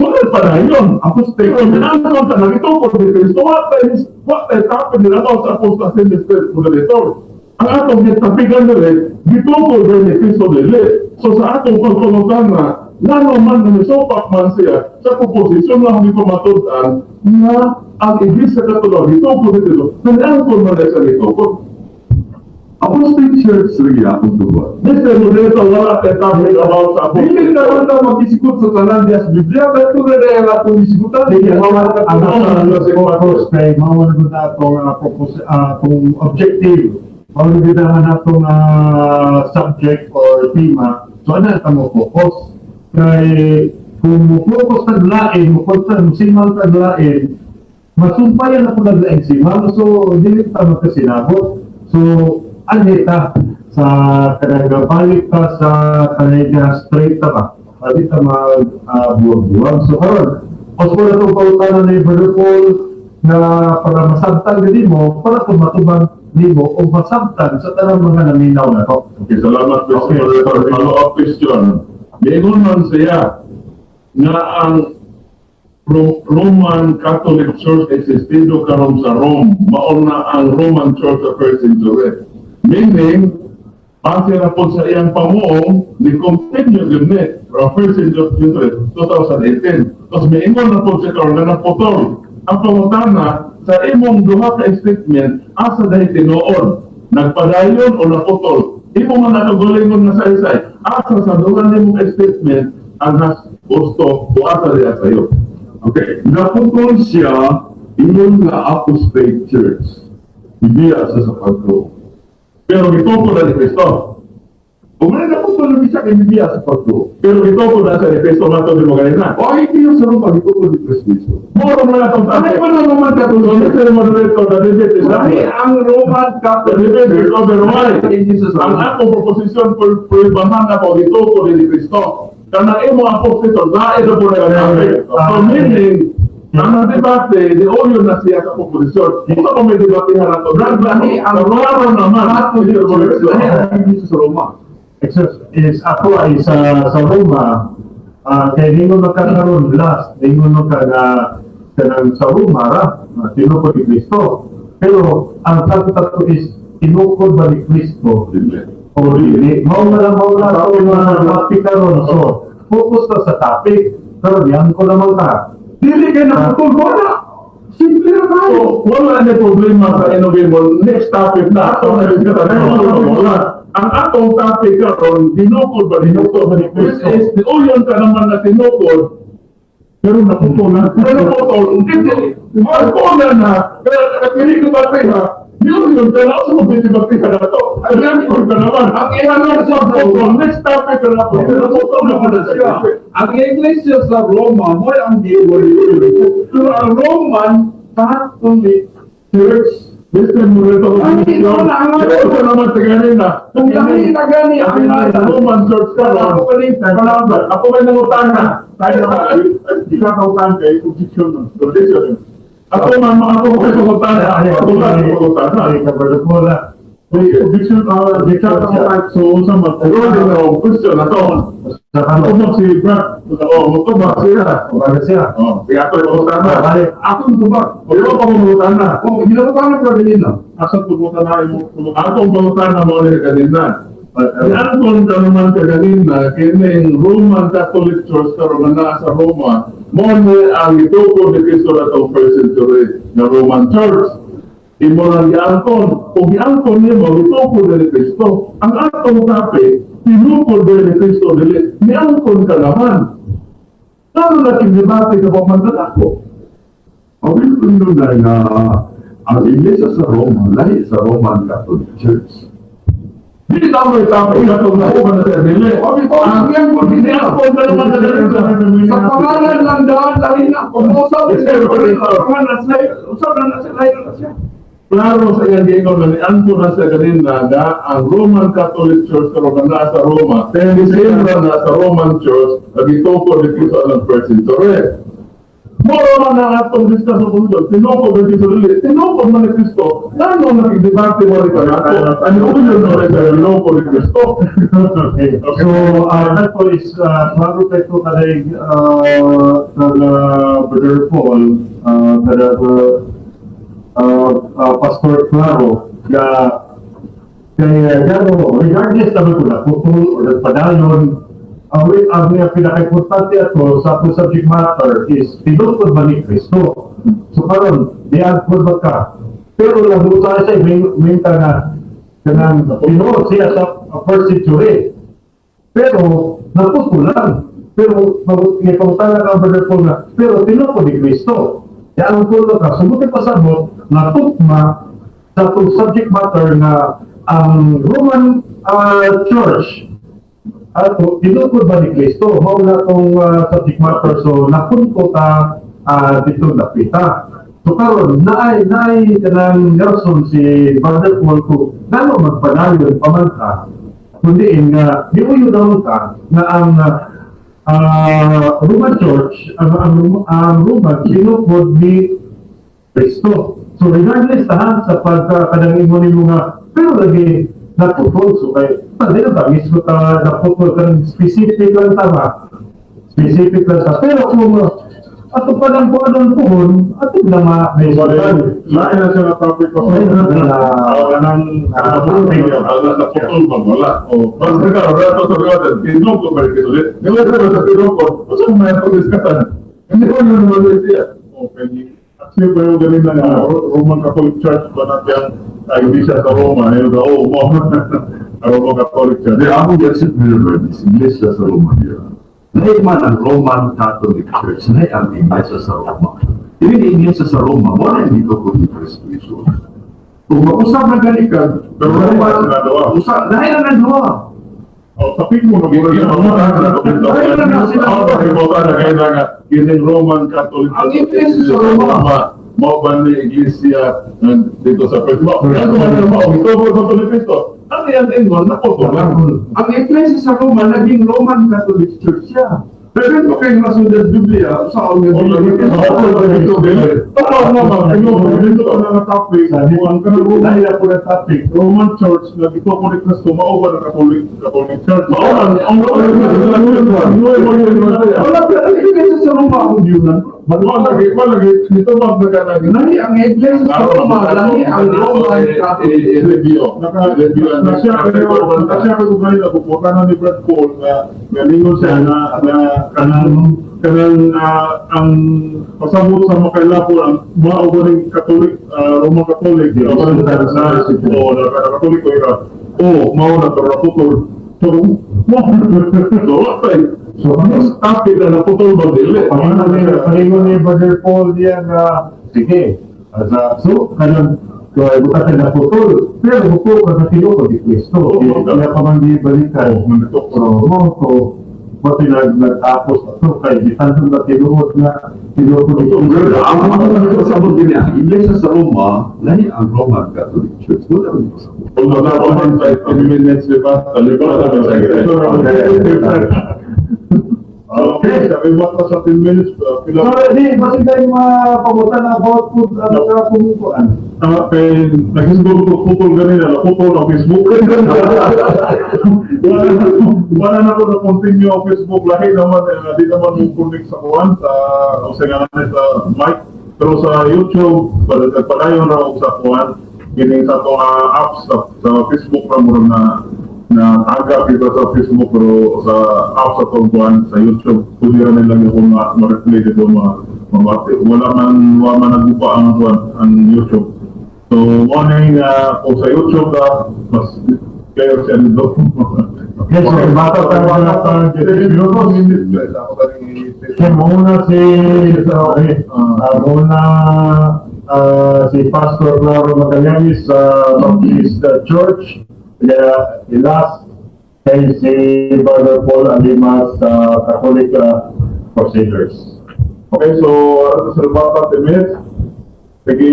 Tunod pa na yun. Apostate. Pero minanong ka na ito ko ni Kristo. What is happening about sa apostasy ni Spirit Moderator? Ang atong gitapigan nila, gitukod rin ni Kristo dili. So sa atong pagpangutana, ngano man na misopak man siya sa proposisyon lang ni pamatud-an nga ang Iglesia Katolika gitukod ni Kristo, nag-angkon man na siya gitukod. Apostate church rin akong tugon. Mr. Moderator, wala kay topic about sa apostasy. Dili na lang na mag-isikot sa tanan diya sa Biblia, kaya ito na rin ang atong isikutan. Dili mao ang atong focus kay mao na gud atong focus, atong objective. Mao na gud ang atong subject or tema. So ana ta mo focus. Kay kung mo focus tag lain, mo focus mo simal tag lain, masumpayan ako naglaing simal. So dili ta magkasinabot. So anhi ta sa kanang balik ta sa kanang straight ta ba. Balik ta mag buwag-buwag. So karon Osmo na itong pautana ni Brother Paul na para masabtan gani mo, para kung matubang nimo o masabtan sa tanang mga naminaw na to. Okay, salamat, Mr. Okay. Moderator. Follow-up question. Miingon man siya nga ang Roman Catholic Church existido karon sa Rome. Mao na ang Roman Church of first century. Meaning, base na po sa iyang pamuong, ni continue gyud ni from first century 2018. Tapos miingon na po siya karon nga naputol. Ang pangutana sa imong duha ka statement, asa dahil tinuod, nagpadayon o naputol? Imo man nakagalingon nga saysay, asa sa duha nimong statement ang has gusto o asa diya sayo? Okay, naputol siya ingon nga apostate church. Ibiya siya sa pagtuo. Pero gitukod na ni Kristo. Kung ano naputol na siya kay ibiya sa pagtuo. Pero gitukod na siya ni Kristo matod mo kanina. O ay hindi yung sa Roma, gitukod ni Kristo. Moro man atong Ay, topic. wala naman So, Catholic. Mr. Moderator, the debate is Lahi ang Roman The Catholic debate is over. Why? Ang Ang akong proposisyon for prohibahan ako gitukod ni Kristo. Kanang imo ang proposition, lain na po na topic. So meaning, ang debate, di oyo na siya sa proposisyon. Kung ako may debatehan na to, Lahi ang klaro naman, Catholic Mr. Church. Moderator. Lahi ang Iglesia sa Roma. Except is ako ay sa Roma, kay ningon na ka karon last, ningon na ka na kanang sa Roma ra, na tinukod ni Kristo. Pero ang tatlo is tinukod ba ni Kristo o dili? Mao na ako mga topic karon. So focus ta sa topic. Pero yan ko naman ka. Dili kay naputol ko na. Simple na tayo. So, wala na problema sa innovation. Next topic na ato na wala. Ang atong topic karon, dinukod ba dinukod ba ni Kristo? Which is, the uyon ka naman na tinukod, Pero naputol na. pero naputol, hindi, na na, kaya nakapili ko ba ha? Yun yun, kaya ako sa mabitibati ka na to. Ang ka naman. Ang ihanan sa Naputol, next topic ka na po. Naputol na na siya. Ang Iglesia sa Roma mo ang giwari. Pero ang Roman Catholic Church. Mr. Moreto, Ay, ito na ang- Ito naman sa kanina. Kung lahi na gani ang Ang Roman Church ka Wala ko kanina. Ako may nangutana. Tayo na, hindi ka kautan kay objection nun. Objection. Ako man, ako may nangutana. Ako may nangutana. Ay, ka Brother Paul, ah. Objection, objection ka So, sa mga question na to. Sa Ako ano? mo si Brad. Oo, mo to ba siya? Baga siya. Oh, sige ako yung nangutana. Balik. Akong tubag. Pero ako mangutana. Oh, ginabutan ko kanina. Asa pagmutana mo? Akong pangutana mo ulit kanina. Ang ka naman kaganina, kining Roman Catholic Church karon nga naa sa Roma, mo ni ang gitukod ni Kristo na itong first century nga Roman Church. Imo lang giangkon, kung giangkon nimo gitukod ni Kristo. Ang atong topic, tinukod ni Kristo dili, niangkon ka naman. Lalo na kinibate ka pa man ako. Ang kundo na nga ang Iglesia sa Roma, lahi sa Roman Catholic Church. Dili ta mo topic na itong nakuha na sa dili. Ang yan ko hindi ako na naman na sa pangalan lang daan lahi na kung usab sa pangalan sa usab na siya, lahi na siya. Klaro sa iyang giingon na nianto na sa ganina na ang Roman Catholic Church karon na sa Roma. Same ra na sa Roman Church na gitukod ni Kristo ang first century. Moro man ang atong discuss sa kulto, tinukod ni Kristo dili, tinukod man ni Kristo. Ngano nakigdebate mo rin kanato? Ano yun mo rin sa tinukod ni Kristo? Okay. So, that po is, klaro kay ito kanay, Brother Paul, kada, Pastor Claro, na kaya gano, regardless naman kung naputol or nagpadayon, ang pinaka-importante ato sa atong subject matter is tinukod ba ni Kristo? So karon, diagpod ba ka? Pero lang sa sa may na kanang tinuod siya sa first century. Pero naputol lang. Pero ipangutana ka Brother Paul na, pero tinukod ni Kristo. Kaya ang pulo ka, sumuti pasabot, natugma sa atong subject matter na ang Roman Church ato tinukod ba ni Kristo, mao na tong subject matter, so napunto ta dito napita. So karon naay kanang rason si Brother Paul ko ngano magpadayon pa man ka, kundi nga giuyo naman ka nga ang Roman Church, ang Roman tinukod ni Kristo. So regardless ha, sa pagka kanang ingon nimo nga pero lagi naputol, so kay pwede na ba mismo ta naputol kanang specific lang ta ba? Specific lang ta. Pero kung ato pa lang kung anong puhon, ato na ma may Lain na siya na topic ko. Kanang naputol ba wala? O, basta ka, rato sa brother, tinukod ba ni Kristo? Di ba sa tinukod? Basta may pag-discusan. Hindi ko yun naman siya. Okay. Actually, pero galing na nga, Roman Catholic Church ba natin ang iglesia sa Roma? Ayun na, oh, mo. Roman Catholic Church. Di ako i-accept nila Lord, is iglesia sa Roma niya. Lahi man ang Roman Catholic Church, lahi ang iglesia sa Roma. Dili ang iglesia sa Roma, wala hindi ko ni Kristo Jesus. Kung mag-usap na gani ka, Pero lahi Roman, na sila duha. usap, lahi na ng duha. Oh, tapik mo na mura na. Lahi na na sila. Oh, pakibuta na kayo na nga, kining Roman Catholic Ang iglesia sa Roma. Mao ba ni iglesia dito sa Pwede? Mao, ano man na mao, ito ko sa Kristo. Ano yan ingon? Nakuto lang. Ang iglesia sa Roma naging Roman Catholic Church siya. Pero ito kay rason sa Biblia sa ang Oh, lagi ka. Oh, lagi ito, dili. Tama naman, ingon, dito ka na nga topic. Kung ang kanang Lahi na po na topic. Roman Church na ito ko ni Kristo, mao ba na Catholic Church? Mao ang Wala pa ang iglesia sa Roma ang yunan. Wala lagi, dito ba nagkanang Lahi ang iglesia sa Roma, lahi ang Roman Catholic. Review. Naka-review. Nasiya kayo kanina, pupunta na ni Brad Paul na nalingon siya na na kanang ang pasabot sa makailapo ang mao ba ning Catholic, Roman Catholic na o na Katoliko ika o mao na pero naputol. So so So, ano topic na naputol ba dili? Palingon ni Brother Paul diya nga, sige, asa, so, kanang, kaya buka ka naputol, pero buko ka sa tinukod ni Kristo. Kaya pa man di balikan. So, mo, so, mo tinag nagtapos ato kay bisan na tinuod na tinukod ni Kristo. Ang mga nagpasabot din ang iglesia sa Roma, lahi ang Roman Catholic Church. Wala rin pasabot. Kung wala pa man sa 10 minutes, di ba? Talibas na sa. Okay, sabi mo pa sa 10 minutes, pila So, di, basig tayo mga pabutan about food, ano ka kumukuan. Ah, kay naghisgol ko putol ganina, naputol ang Facebook. Wala na ko na continue ang Facebook lahi naman eh, di naman mo connect sa kuan sa o sa nga sa mic. Pero sa YouTube, nagpadayon na ako sa kuan kining sa atong apps sa Facebook na mo na na tagap dito sa Facebook, pero sa apps sa atong kuan sa YouTube pwede ra nila yung ma-replay dito mamati. Wala man nagupa ang kuan ang YouTube. So, mo na yung kung sa YouTube ka, mas clear siya nito. Okay, so bata tayo mga minutos. Okay, muna si muna si Pastor Claro Magallanes sa Baptist Church. The last kay si Brother Paul Alimas sa Catholic Crusaders. Okay, so ano sa bata 10 minutes? Sige,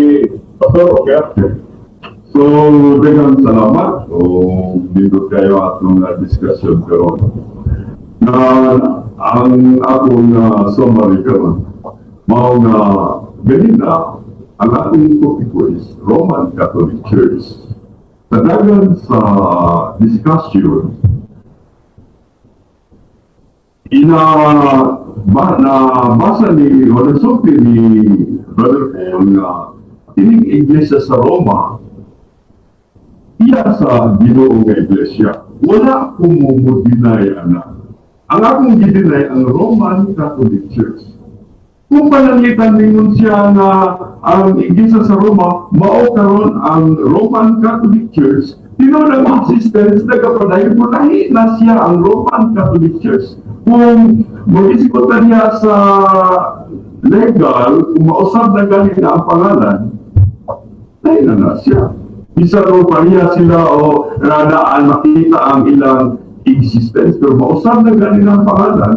Pastor, okay ah? So, daghang salamat. O, dito kayo atong discussion karon. Na ang akong summary karon, mao nga ganina ang atong topiko is Roman Catholic Church. Sa dagan sa discussion, ina ba na basa ni o nasulti ni Brother Paul nga kining iglesia sa Roma iya sa Ginoo nga iglesia. Wala ko mo deny ana. Ang akong gi-deny ang Roman Catholic Church. Kung pananglitan ningon siya nga ang iglesia sa Roma mao karon ang Roman Catholic Church, tinuod ang existence nagapadayon mo, lahi na siya ang Roman Catholic Church. Kung mag-isikutan niya sa legal, kung mausab na gani na ang pangalan, lahi na na siya. Bisa ro pareha sila o radaan makita ang ilang existence, pero mausab na gani na ang pangalan,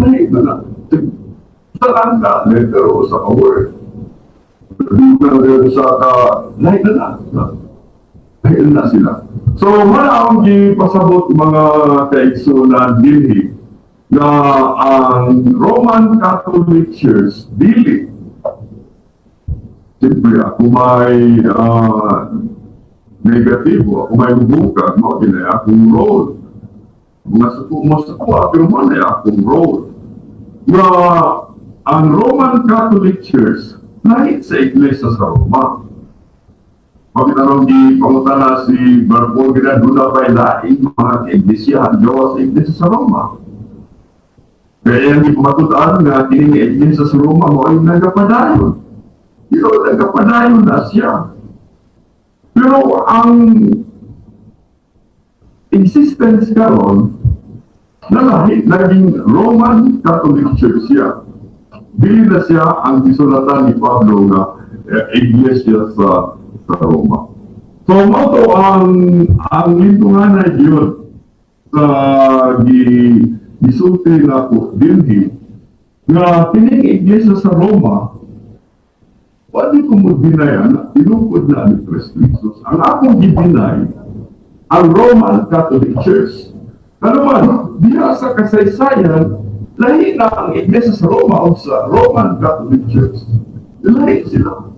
lahi na na. Sa lang ka letter o sa ka word. Sa ka, lahi na na. Lahi na na sila. So, wala akong gipasabot, mga kaigsunan dinhi, na ang Roman Catholic Church dili. Siyempre, ako may negatibo, ako may bukag, mao ginay akong role. Mga suko mo sa kuha, pero mo na akong role. Nga ang Roman Catholic Church, lahi sa Iglesia sa Roma. Bakit anong di pangutana si Barbo gina duna pa laing mga iglesia gawa sa Iglesia sa Roma? Kaya hindi pamatutaan nga kini nga Iglesia sa Roma mo ay nagapadayon. Pero nagapadayon na siya. Pero ang existence karon nalahi, naging Roman Catholic Church siya. Dili na siya ang gisulatan ni Pablo nga iglesia sa Roma. So mao to ang lintungan na yun sa gi gisulti nako dinhi nga kining iglesia sa Roma, wala ko mo deny ana, tinukod na ni Kristo Jesus. Ang akong gi-deny ang Roman Catholic Church. Ano man, diha sa kasaysayan, lahi na ang iglesia sa Roma o sa Roman Catholic Church. Lahi sila.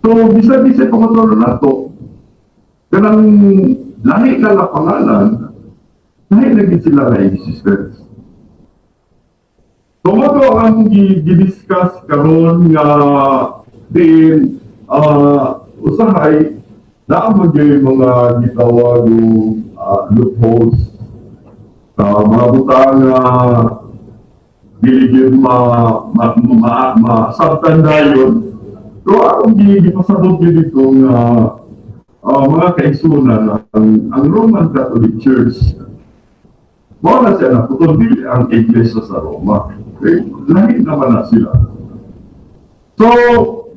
So, bisa-bisa pangatlo nato, kanang lahi na nga pangalan, lahi na gid sila na existence. So, mao to ang gi-discuss karon nga din usahay naa man gyud mga gitawag og loopholes sa mga butang nga dili gyud ma ma ma, ma sabtan dayon. Pero akong gipasabot gyud dito nga mga kaigsunan, ang Roman Catholic Church mao na siya naputol, dili ang iglesia sa Roma. Okay? Lahi naman na sila. So,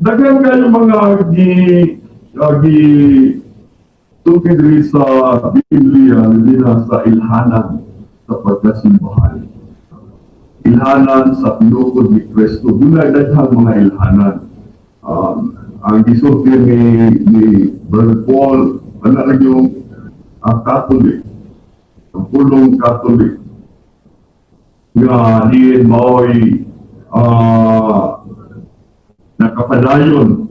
daghan kayo mga gi tungkol diri sa Biblia, dili na sa ilhanan sa pagkasimbahan. Ilhanan sa tinukod ni Kristo. Dunay daghang mga ilhanan. Ang gisulti ni Brother Paul, ano na yung Catholic, ang pulong Catholic, nga diin mao'y nakapadayon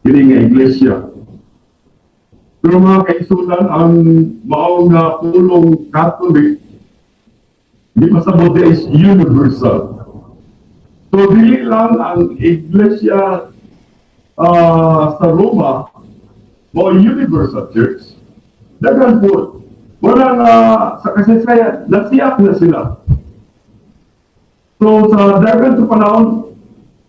kini nga iglesia. Pero mga kaigsunan, ang mao nga pulong Catholic, di pasabot is universal. So dili lang ang iglesia sa Roma mao universal church. Daghan po. Wala nga sa kasaysayan, nasiyak na sila. So sa dagan sa panahon,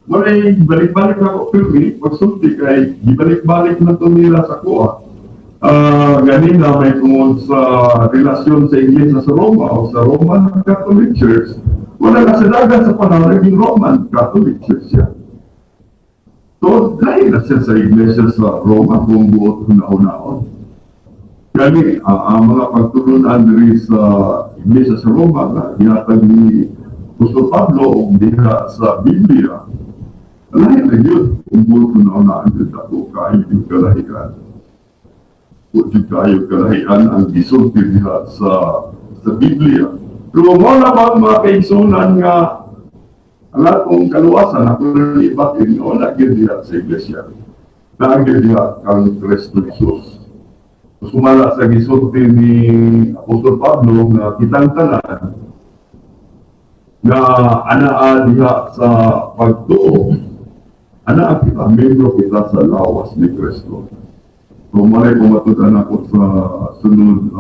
walay balik-balik na ako pero pagsulti kay gibalik-balik na to nila sa kuha. Ganina may tungod sa relasyon sa Iglesia sa Roma o sa Roman Catholic Church. Wala na sa dagan sa panahon, naging Roman Catholic Church siya. So So, lahi na siya sa iglesia sa Roma kung buot huna-hunaon. Gani, ang mga pagtulunan diri sa iglesia sa Roma nga gihatag ni Apostol Pablo o diha sa Biblia, lahi na yun kung buot huna-hunaan yun ako kaayo yung kalahian. Kung di kaayo kalahian ang gisulti diha sa Biblia. Pero mo na ba mga kaigsunan nga ang atong kaluwasan, ako na ibatin, wala gyud diha sa iglesia. Naa gyud diha kang Kristo Jesus. Sumala sa gisulti ni Apostol Pablo nga kitang tanan nga anaa diha sa pagtuo, anaa kita, membro kita sa lawas ni Kristo. So malay pamatud-an ako sa sunod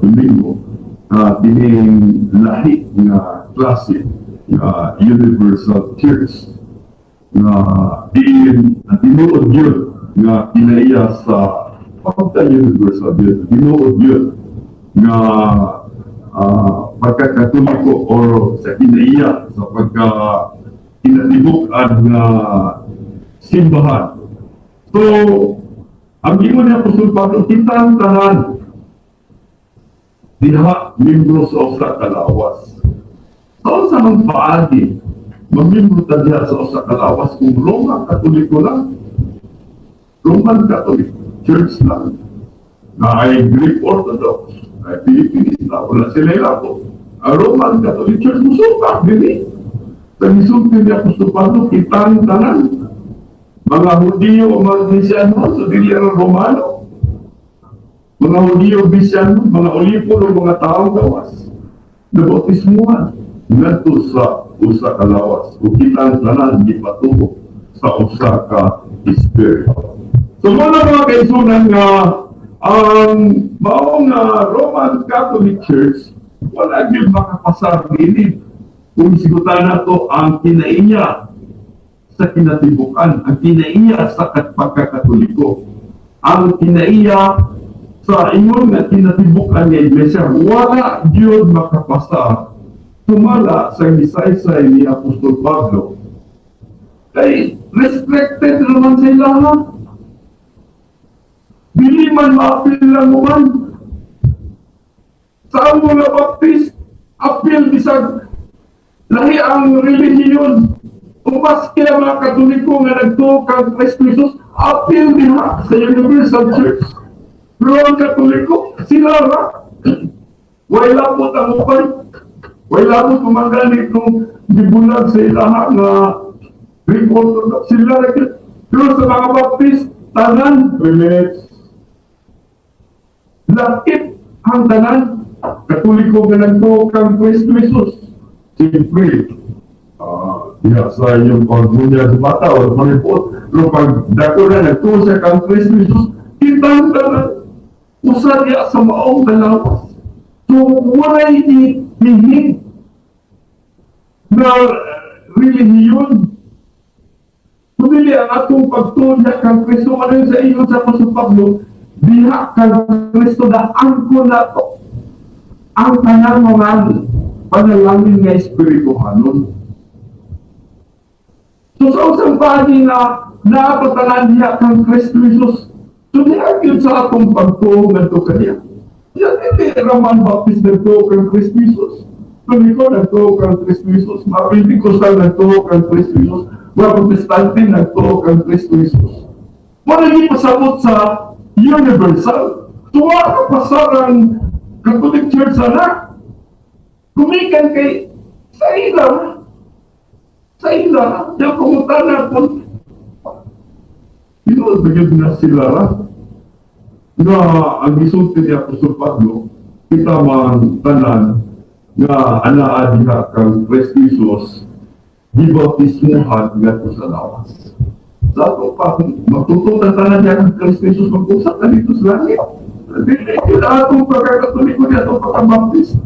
Domingo na kining lahi nga klase nga universal church nga diin ang tinuod yun nga kinaiya sa pagka-universal yun, tinuod yun nga pagkakatoliko or sa kinaiya sa pagka kinatibuk-an nga simbahan. So, ang ingon ni Apostol Pablo, kitang tanan diha membro sa usa ka lawas. Sa unsa man paagi, mamembro ta diha sa usa ka lawas kung Roma Katoliko lang? Roman Catholic Church lang. Na ay Greek Orthodox, ay Pilipinista, wala sila ilako. Ang Roman Catholic Church, musuka, dili. Sa gisulti ni Apostol Pablo, kitang tanan. Mga Hudiyo o mga Kristiyano, so dili ang Romano. Mga Hudiyo, Kristiyano, mga Olipo, o mga taong gawas. Nabautismuhan ngadto sa usa ka lawas. O kitang tanan gipatuo sa usa ka espiritu. So mga kaigsunan nga ang maong nga Roman Catholic Church wala gyud makapasar dinhi. Kung sigutan nato ang kinaiya sa kinatibukan, ang kinaiya sa pagkakatoliko, ang kinaiya sa ingon nga kinatibukan nga iglesia, wala gyud makapasar sumala sa gisaysay ni Apostol Pablo. Kay restricted naman sa ilaha. Dili man maapil lang uban. Sa among nga Baptist, apil bisag lahi ang relihiyon. Umaski ang mga Katoliko nga nagtuo kang Kristo Jesus, apil diha sa Universal Church. Pero ang Katoliko, sila ra. Way labot ang uban. Way labot kumangani kung gibulag sa ilaha nga Greek Orthodox. Sila ra gyud. Pero sa mga Baptist, tanan, 3 minutes. Lakip ang tanan. Katoliko nga nagtuo kang Kristo Jesus. Siyempre, diha sa inyong pagmunya sa bata o malipot, pero pag dako na nagtuo siya kang Kristo Jesus, kitang tanan, usa diya sa maong kalawas. So, walay hihig na relihiyon. Kundi ang atong pagtuo niya kang Kristo, ano sa ingon sa Apostol Pablo, diha kang Kristo na angkon nato ang tanang mga panalangin nga espirituhanon. So sa usang paagi na naapatanan niya kang Kristo Jesus, so diha gyud sa atong pagtuo ngadto kaniya. Yan hindi Roman Baptist nagtuo kang Kristo Jesus. Katoliko nagtuo kang Kristo Jesus. Mga Pentecostal nagtuo kang Kristo Jesus. Mga Protestante nagtuo kang Kristo Jesus. Wala ni pasabot sa universal. Tuwa ka pasar ang Catholic Church sana. Gumikan kay sa ila. Sa ila. Yung pangutana kung tinuod ba yun na sila ra? Nga ang gisulti ni Apostol Pablo, kita man tanan nga anaa diha kang Kristo Jesus, gibautismuhan ngadto sa lawas. Sa ato pa, magtututan tanan niya kang Kristo Jesus, mag-usap na dito sa langit. Dili yun atong pagkakatoliko ni atong pagkabaptist.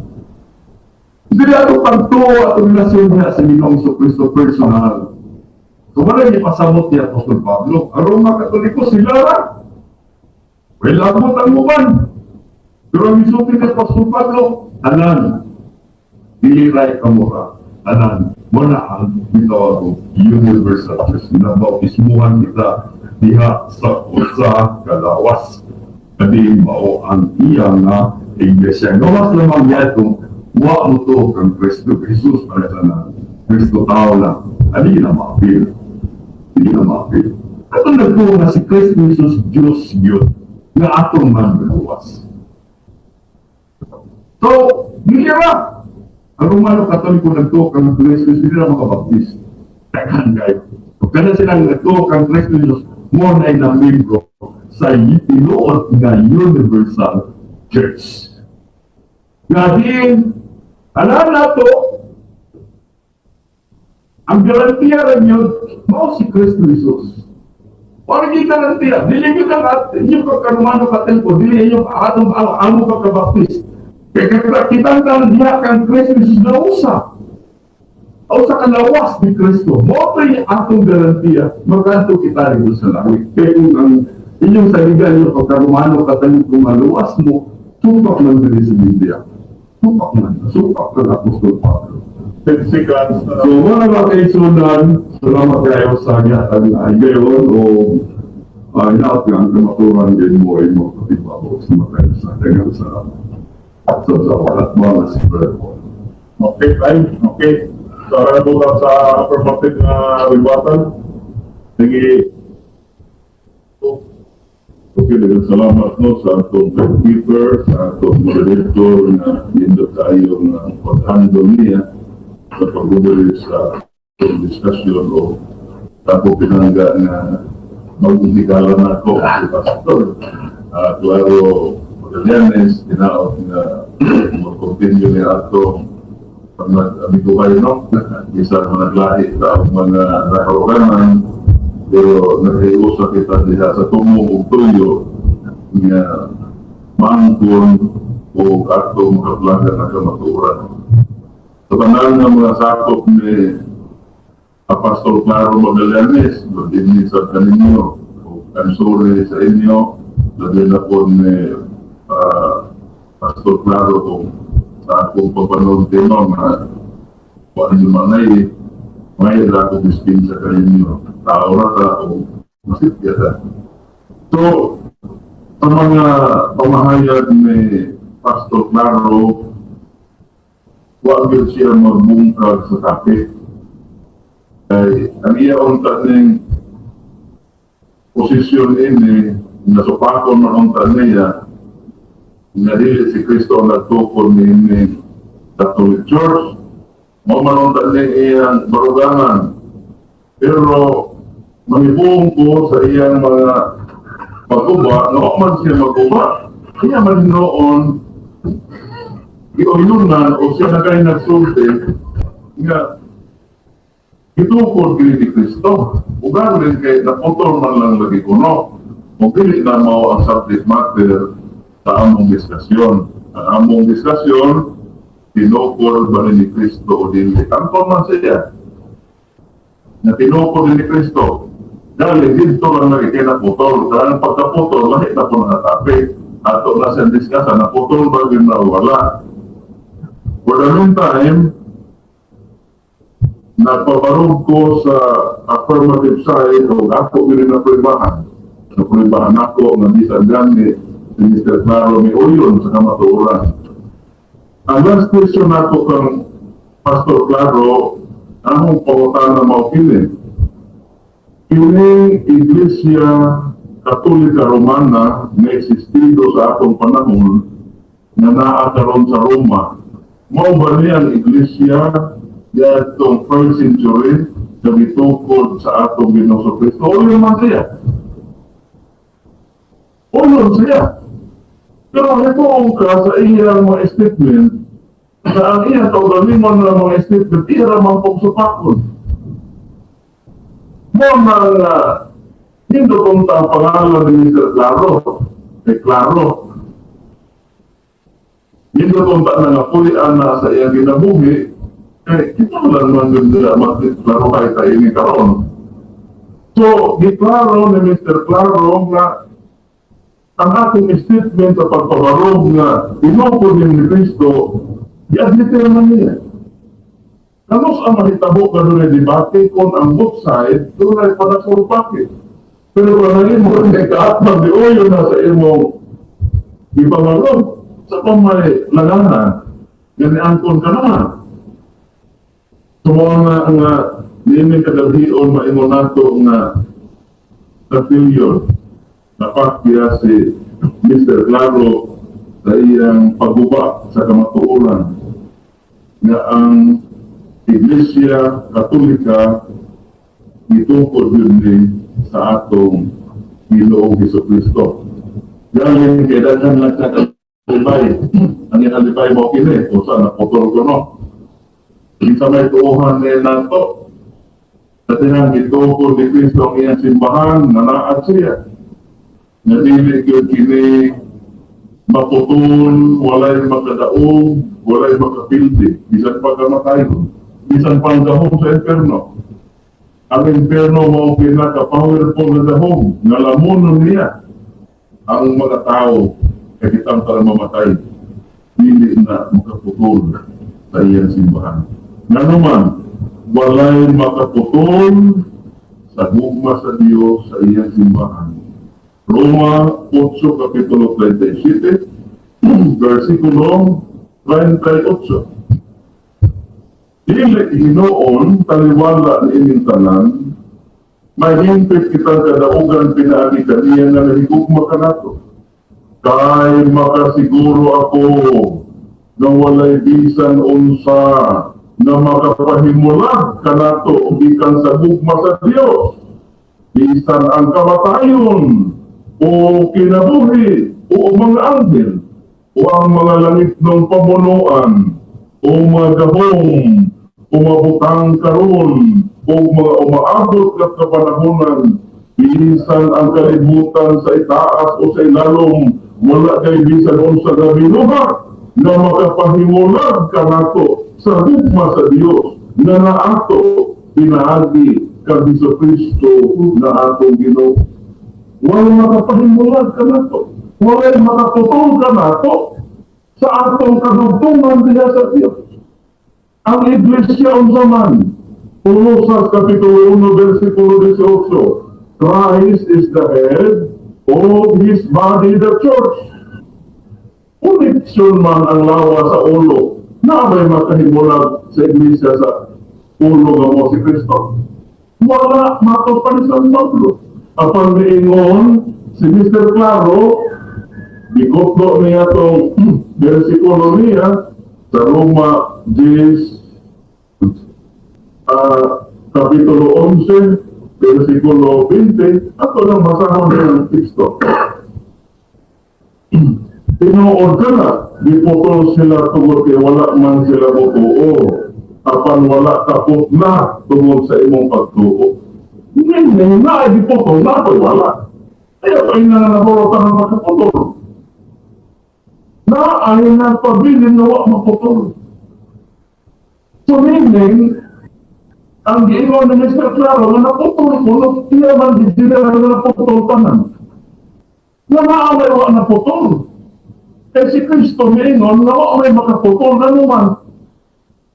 Dili atong pagtuo atong relasyon niya sa Ginoong Kristo personal. So wala niya pasabot ni Apostol Pablo. Ang Roma Katoliko sila ra. Wala mo ang uban. Pero ang isulti ni Apostol Pablo, tanan. Dili ray kamura. Tanan. Mao na ang gitawag og universal church. Nabautismuhan kita diha sa usa ka lawas. Kadi mao ang iya nga iglesia. Gawas lamang niya kung wa mo to kang Kristo Jesus para sa na Kristo tao lang. Ani na maapil. Hindi na maapil. Katong nagtuo nga si Kristo Jesus Diyos yun nga atong manluluwas. So, dili ra. Ang Romano Katoliko nagtuo kang Kristo, dili ra makabaptis. Daghan kayo. So, kana silang nagtuo kang Kristo Jesus, mo na na membro sa tinuod nga universal church. Nga din, alam na to, ang garantiya rin yun, mao si Kristo Jesus. Wala gyud garantiya. Dili gyud ang inyong pagka-Romano Katoliko, dili inyong atong ang amo pagka-Baptist. Kaya kita kita diha kang Kristo Jesus na usa. O sa kalawas ni Kristo. Mao to yung atong garantiya, makanto kita rin sa langit. Kaya kung ang inyong saligan yung pagka-Romano Katoliko maluwas mo, supak man diri sa Biblia. Supak man. Supak ng Apostol Pablo. 10 seconds na So, mga mga kaigsuonan, salamat kayo sa gihatag na higayon o inaot nga ang kamaturan din mo ay mga kapibabo sa mga kayo sa daghang salamat. So, sa walat mga si Brother Paul. Okay, ay, okay. So, ara na po sa affirmative na rebuttal. Sige. Okay, daghang salamat no sa atong timekeeper, sa atong moderator na nindot kaayo nga pag-handle niya sa pag sa atong discussion o sa ako pinangga nga mag-higala na ako si Pastor Claro Magallanes, tinaot nga mag-continue niya atong pag nag-amigo kayo, no? Bisan mga naglahi sa mga nakaruganan, pero naghiusa kita diha sa tumong ug tuyo nga maangkon o atong makaplaga na kamatuoran. Sa tanan nga mga sakop ni Apostol Claro Magallanes, dinhi sa kaninyo, I'm sorry sa inyo, labi na po ni Pastor Claro kung sa akong papanulti no, nga kung ano man ay may ako dispensa kaninyo. Tao ra ka o masipya ka. So, sa mga pamahayag ni Pastor Claro, wag yun siya magbungkag sa topic. Kay ang iya unta ning posisyon ini, nasupakon man unta niya, nga dili si Kristo ang nagtukod ni ini Catholic Church, mao man unta ni iyang baruganan. Pero mangibuong ko sa iyang mga pag-uba, nga man siya mag-uba, kaya man noon giuyunan o siya na kay nagsulti nga gitukod gini ni Kristo. Ugang rin kay naputol man lang lagi kuno. Kung dili na mao ang subject matter sa among diskusyon. Ang among diskusyon, tinukod ba ni Kristo o dili? Angkon man siya na tinukod ni Kristo. Dahil dito lang lagi kay naputol. Kaya ang pagkaputol, lahi na po nga topic. Ato na sa discuss, naputol ba yun na wala? For the meantime, nagpabarog ko sa affirmative side o ako gini na pruibahan. Napruibahan ako nga bisan gani si Mr. Claro may uyon sa kamatuoran. Ang last question nato kang Pastor Claro, among pangutana mao kini. Kining Iglesia Katolika Romana nga existido sa atong panahon nga naa karon sa Roma. Mao ba niya ang Iglesia diadtong first century na gitukod sa atong Ginoong Kristo? O yun man siya. O yun siya. Pero ito ka sa iyang mga statement, sa ang iyang kaugalingon nga mga statement, iya ra man pong supakon. Mo na nga, nindot unta ang pangalan ni Mr. Claro. Eh, Claro. Nindot unta na nga pulian na sa iyang ginabuhi, eh, kita lang man yun nila magklaro kahit sa ini karon. So, giklaro ni Mr. Claro nga ang atong statement sa pagpabarog nga tinukod ni Kristo, i-admit naman niya. Kanus ang mahitabo ka doon debate kung ang both side doon ay panasurpake. Pero kung ang imo kay kaatbang di uyo na sa imong ipamalong sa pamay laganan, gani angkon ka naman. So mao nga nga niini kadalhion maingon nato nga napilyon napakya si Mr. Claro sa iyang pagguba sa kamatuoran nga ang Iglesia Katolika gitukod yun ni sa atong Ginoong Hesus Kristo. Galing kay daghan lang sa kalibay. Ang iyang alibay mo kini, kung saan naputol ko, no. Kinsa may tuohan ni nato, sa tinang gitukod ni Kristo ang iyang simbahan, nanaad siya. Nga dili gyud kini maputol, walay makadaog, walay makapildi, bisan pa kamatayon, bisan pang gahom sa imperno. Ang imperno mao pinaka-powerful na gahom, nga lamunon niya ang mga tao kay kitang para mamatay, dili na makaputol sa iyang simbahan. Ngano man, walay makaputol sa gugma sa Dios sa iyang simbahan. Roma 8, kapitulo 37, versikulo 38. Dili hinuon taliwala ni ining tanan, mahimpit kitang kadaugan pinaagi kaniya nga nahigugma kanato. Kay makasiguro ako nga walay bisan unsa na makapahimulag kanato gikan sa gugma sa Dios. Bisan ang kamatayon o kinabuhi o mga anghel o ang mga langitnong pamunuan o mga gahom o mabutang karon o mga umaabot nga kapanahonan, bisan ang kalibutan sa itaas o sa ilalom, wala kay bisan unsa nga binuhat na makapahimulag kanato sa gugma sa Dios na naato pinaagi kang Hesus Kristo na atong Ginoo. Wala makapahimulag kanato. Wala makaputol kanato sa atong kadugtungan diha sa Dios. Ang iglesia unsa man? Colosas kapitulo 1 versikulo 18. Christ is the head of his body, the church. Koneksyon man ang lawa sa ulo. Na may makahimulag sa iglesia sa ulo nga mo si Kristo? Wala, matod pa ni San Pablo. Apan miingon si Mr. Claro, gikutlo niya tong versikulo niya sa Roma 10, kapitulo 11, versikulo 20, ato lang basahon niya ang teksto. Tinuod ka na, giputol sila tungod kay wala man sila motuo. Apan wala kapot na tungod sa imong pagtuo. Ngayon na, giputol na, apan wala. Kaya ay na naboro ka ng makaputol. Na ay nagpabilin na wa maputol. So meaning, ang giingon ni Mr. Claro nga naputol ko, no, iya man di na naputol tanan. Nga naaway wa naputol. Kaya si Kristo miingon nga wa may makaputol na naman.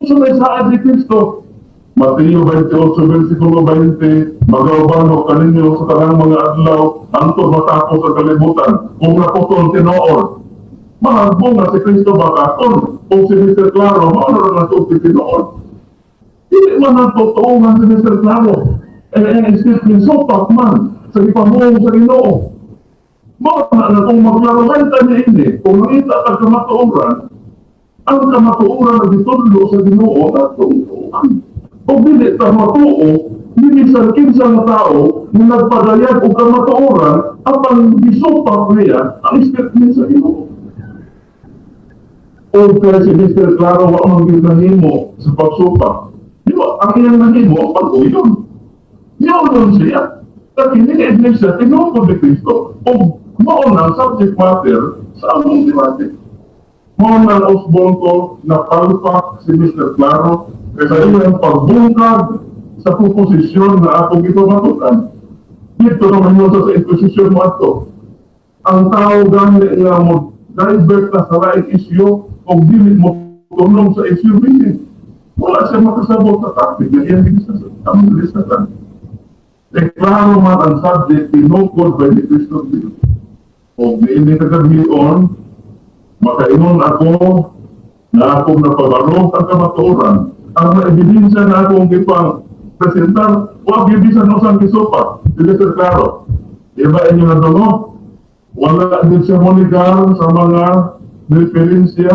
So may saad ni Kristo. Mateo 28, versikulo 20, "Magawbano kaninyo sa tanang mga adlaw, hangtod matapos ang kalibutan." Kung naputol tinuod, mahagbong nga si Kristo bakaton. Kung si Mr. Claro, mao na nga sulti tinuod. Hindi man ang totoo nga si Mr. Claro. Eh, eh, statement supak man sa ipamuong sa Ginoo. Mao na na kung magklarohan ta niya ini, kung nakita ka kamatuoran, ang kamatuoran na gitudlo sa Ginoo atong tuohan. O dili ta matuo, bisan kinsa nga tao na nagpadayag og kamatuoran apan gisupak niya ang statement sa Ginoo. O kaya si Mr. Claro wa man gyud nahimo sa pagsupak. Di ba, ang iyang nahimo ang pag-uyon. Niuyon siya. At hindi niya iglesia, tinukod ni Kristo. O mao na ang subject matter sa among debate. Mao na ang usbon ko na palpak si Mr. Claro sa iyang pagbungkag sa proposisyon na akong ipamatukan. Dito naman yun sa inquisition mo ato. Ang tao gani nga mo divert na sa laing isyu o dili mo tulong sa issue meaning. Wala siya makasabot sa topic na iyang ang discuss. Eh, klaro man ang subject, tinukod by the Kristo bill. O niini kagabion, makaingon ako na akong napabarong ang kamatuoran. Ang ebidensya na akong gipang presentar, wa gyud bisan usang gisupat. Dili sir klaro. Di ba inyo nadungo? Wala din siya monigar sa mga referensya,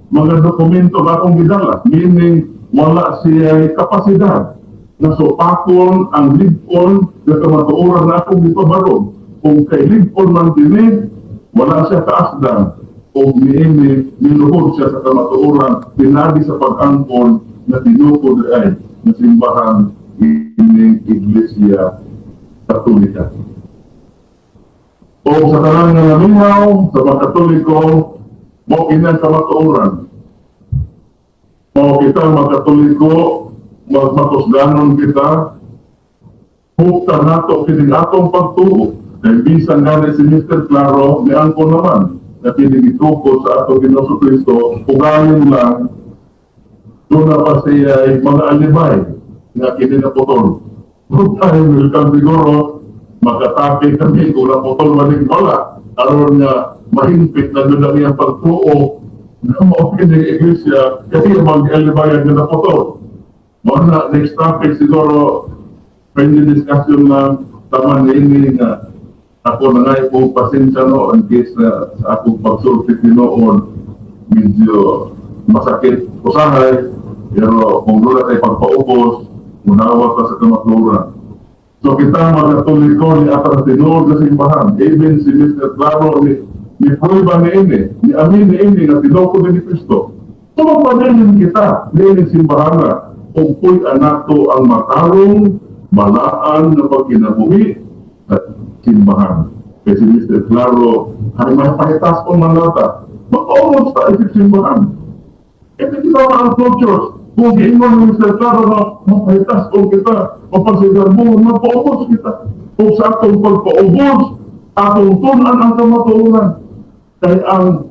mga dokumento na akong gidala. Meaning, wala siya kapasidad na supakon ang lig-on na kamatuoran na akong gipabarong. Kung kay lig-on man kini, wala siya kaasdan o niini niluhod siya sa kamatuoran pinagi sa pag-angkon na tinukod ay na simbahan ining Iglesia Katolika. O sa tanan nga namingaw sa mga Katoliko, mo kini ang kamatuoran. Mo kita mga Katoliko, magmakusganon kita, hukta nato kini atong pagtuo. Kay bisan gani si Mr. Claro, niangko naman na kini gitukod sa atong Ginoo Kristo, ugayon lang doon na pa siya ay mga alibay nga kini naputol. Good time will come siguro, makatake kami kung naputol man ning wala, aron nga mahingpit na doon ang iyang pagtuo na mao kini iglesia kasi mag-alibayan nga naputol. Mao na next topic siguro, friendly discussion lang, tama na ini nga ako na nga po pasensya no in case na sa akong pagsulti noon medyo masakit usahay, pero kung wala kay pagpaubos, munawa ka sa kamatuoran. So kita mga Katoliko ni atang tinuod sa simbahan, even si Mr. Claro ni prueba ni ini, ni amin ni ini na tinukod ni Kristo. So magpadayon kita ni ini simbahan na kung puy anato ang matarong balaan na pagkinabuhi at simbahan. Kasi si Mr. Claro, ay may pahitas kong manlata, magpaumot sa isip simbahan. Ito kita ang cultures. Kung giingon ni Mr. Claro na mapahitas kong kita, mapagsigar mo, magpaubos kita. Kung sa atong pagpaubos, atong tunan ang kamatuoran. Kay ang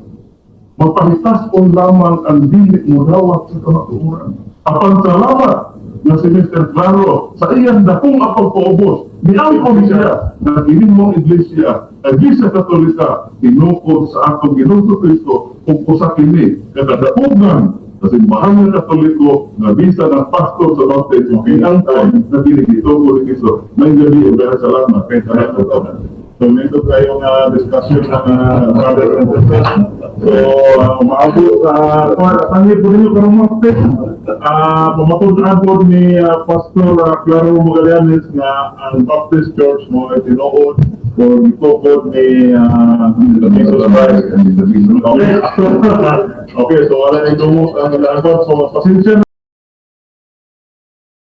mapahitas kong lamang ang dili mo dawat sa kamatuoran. Apan salamat na si Mr. Claro sa iyang dakong pagpaubos, niangkon siya na kini mong iglesia, Iglesia Katolika, tinukod sa atong Ginoong Kristo kung usa kini kakadaogan sa simbahan ng Katoliko nga bisan ang pastor sa Baptist niangkon na kini gitukod ni Kristo. May gabi, salamat. Salamat. So, medyo kayo nga discussion ng brother and sister. So, maabot, tangi po ninyo karong mga pamatud-an po ni Pastor Claro Magallanes nga ang Baptist Church mo ay tinuod o gitukod ni Jesus Christ. Okay, okay, so wala na itong ang. So, pasensya na.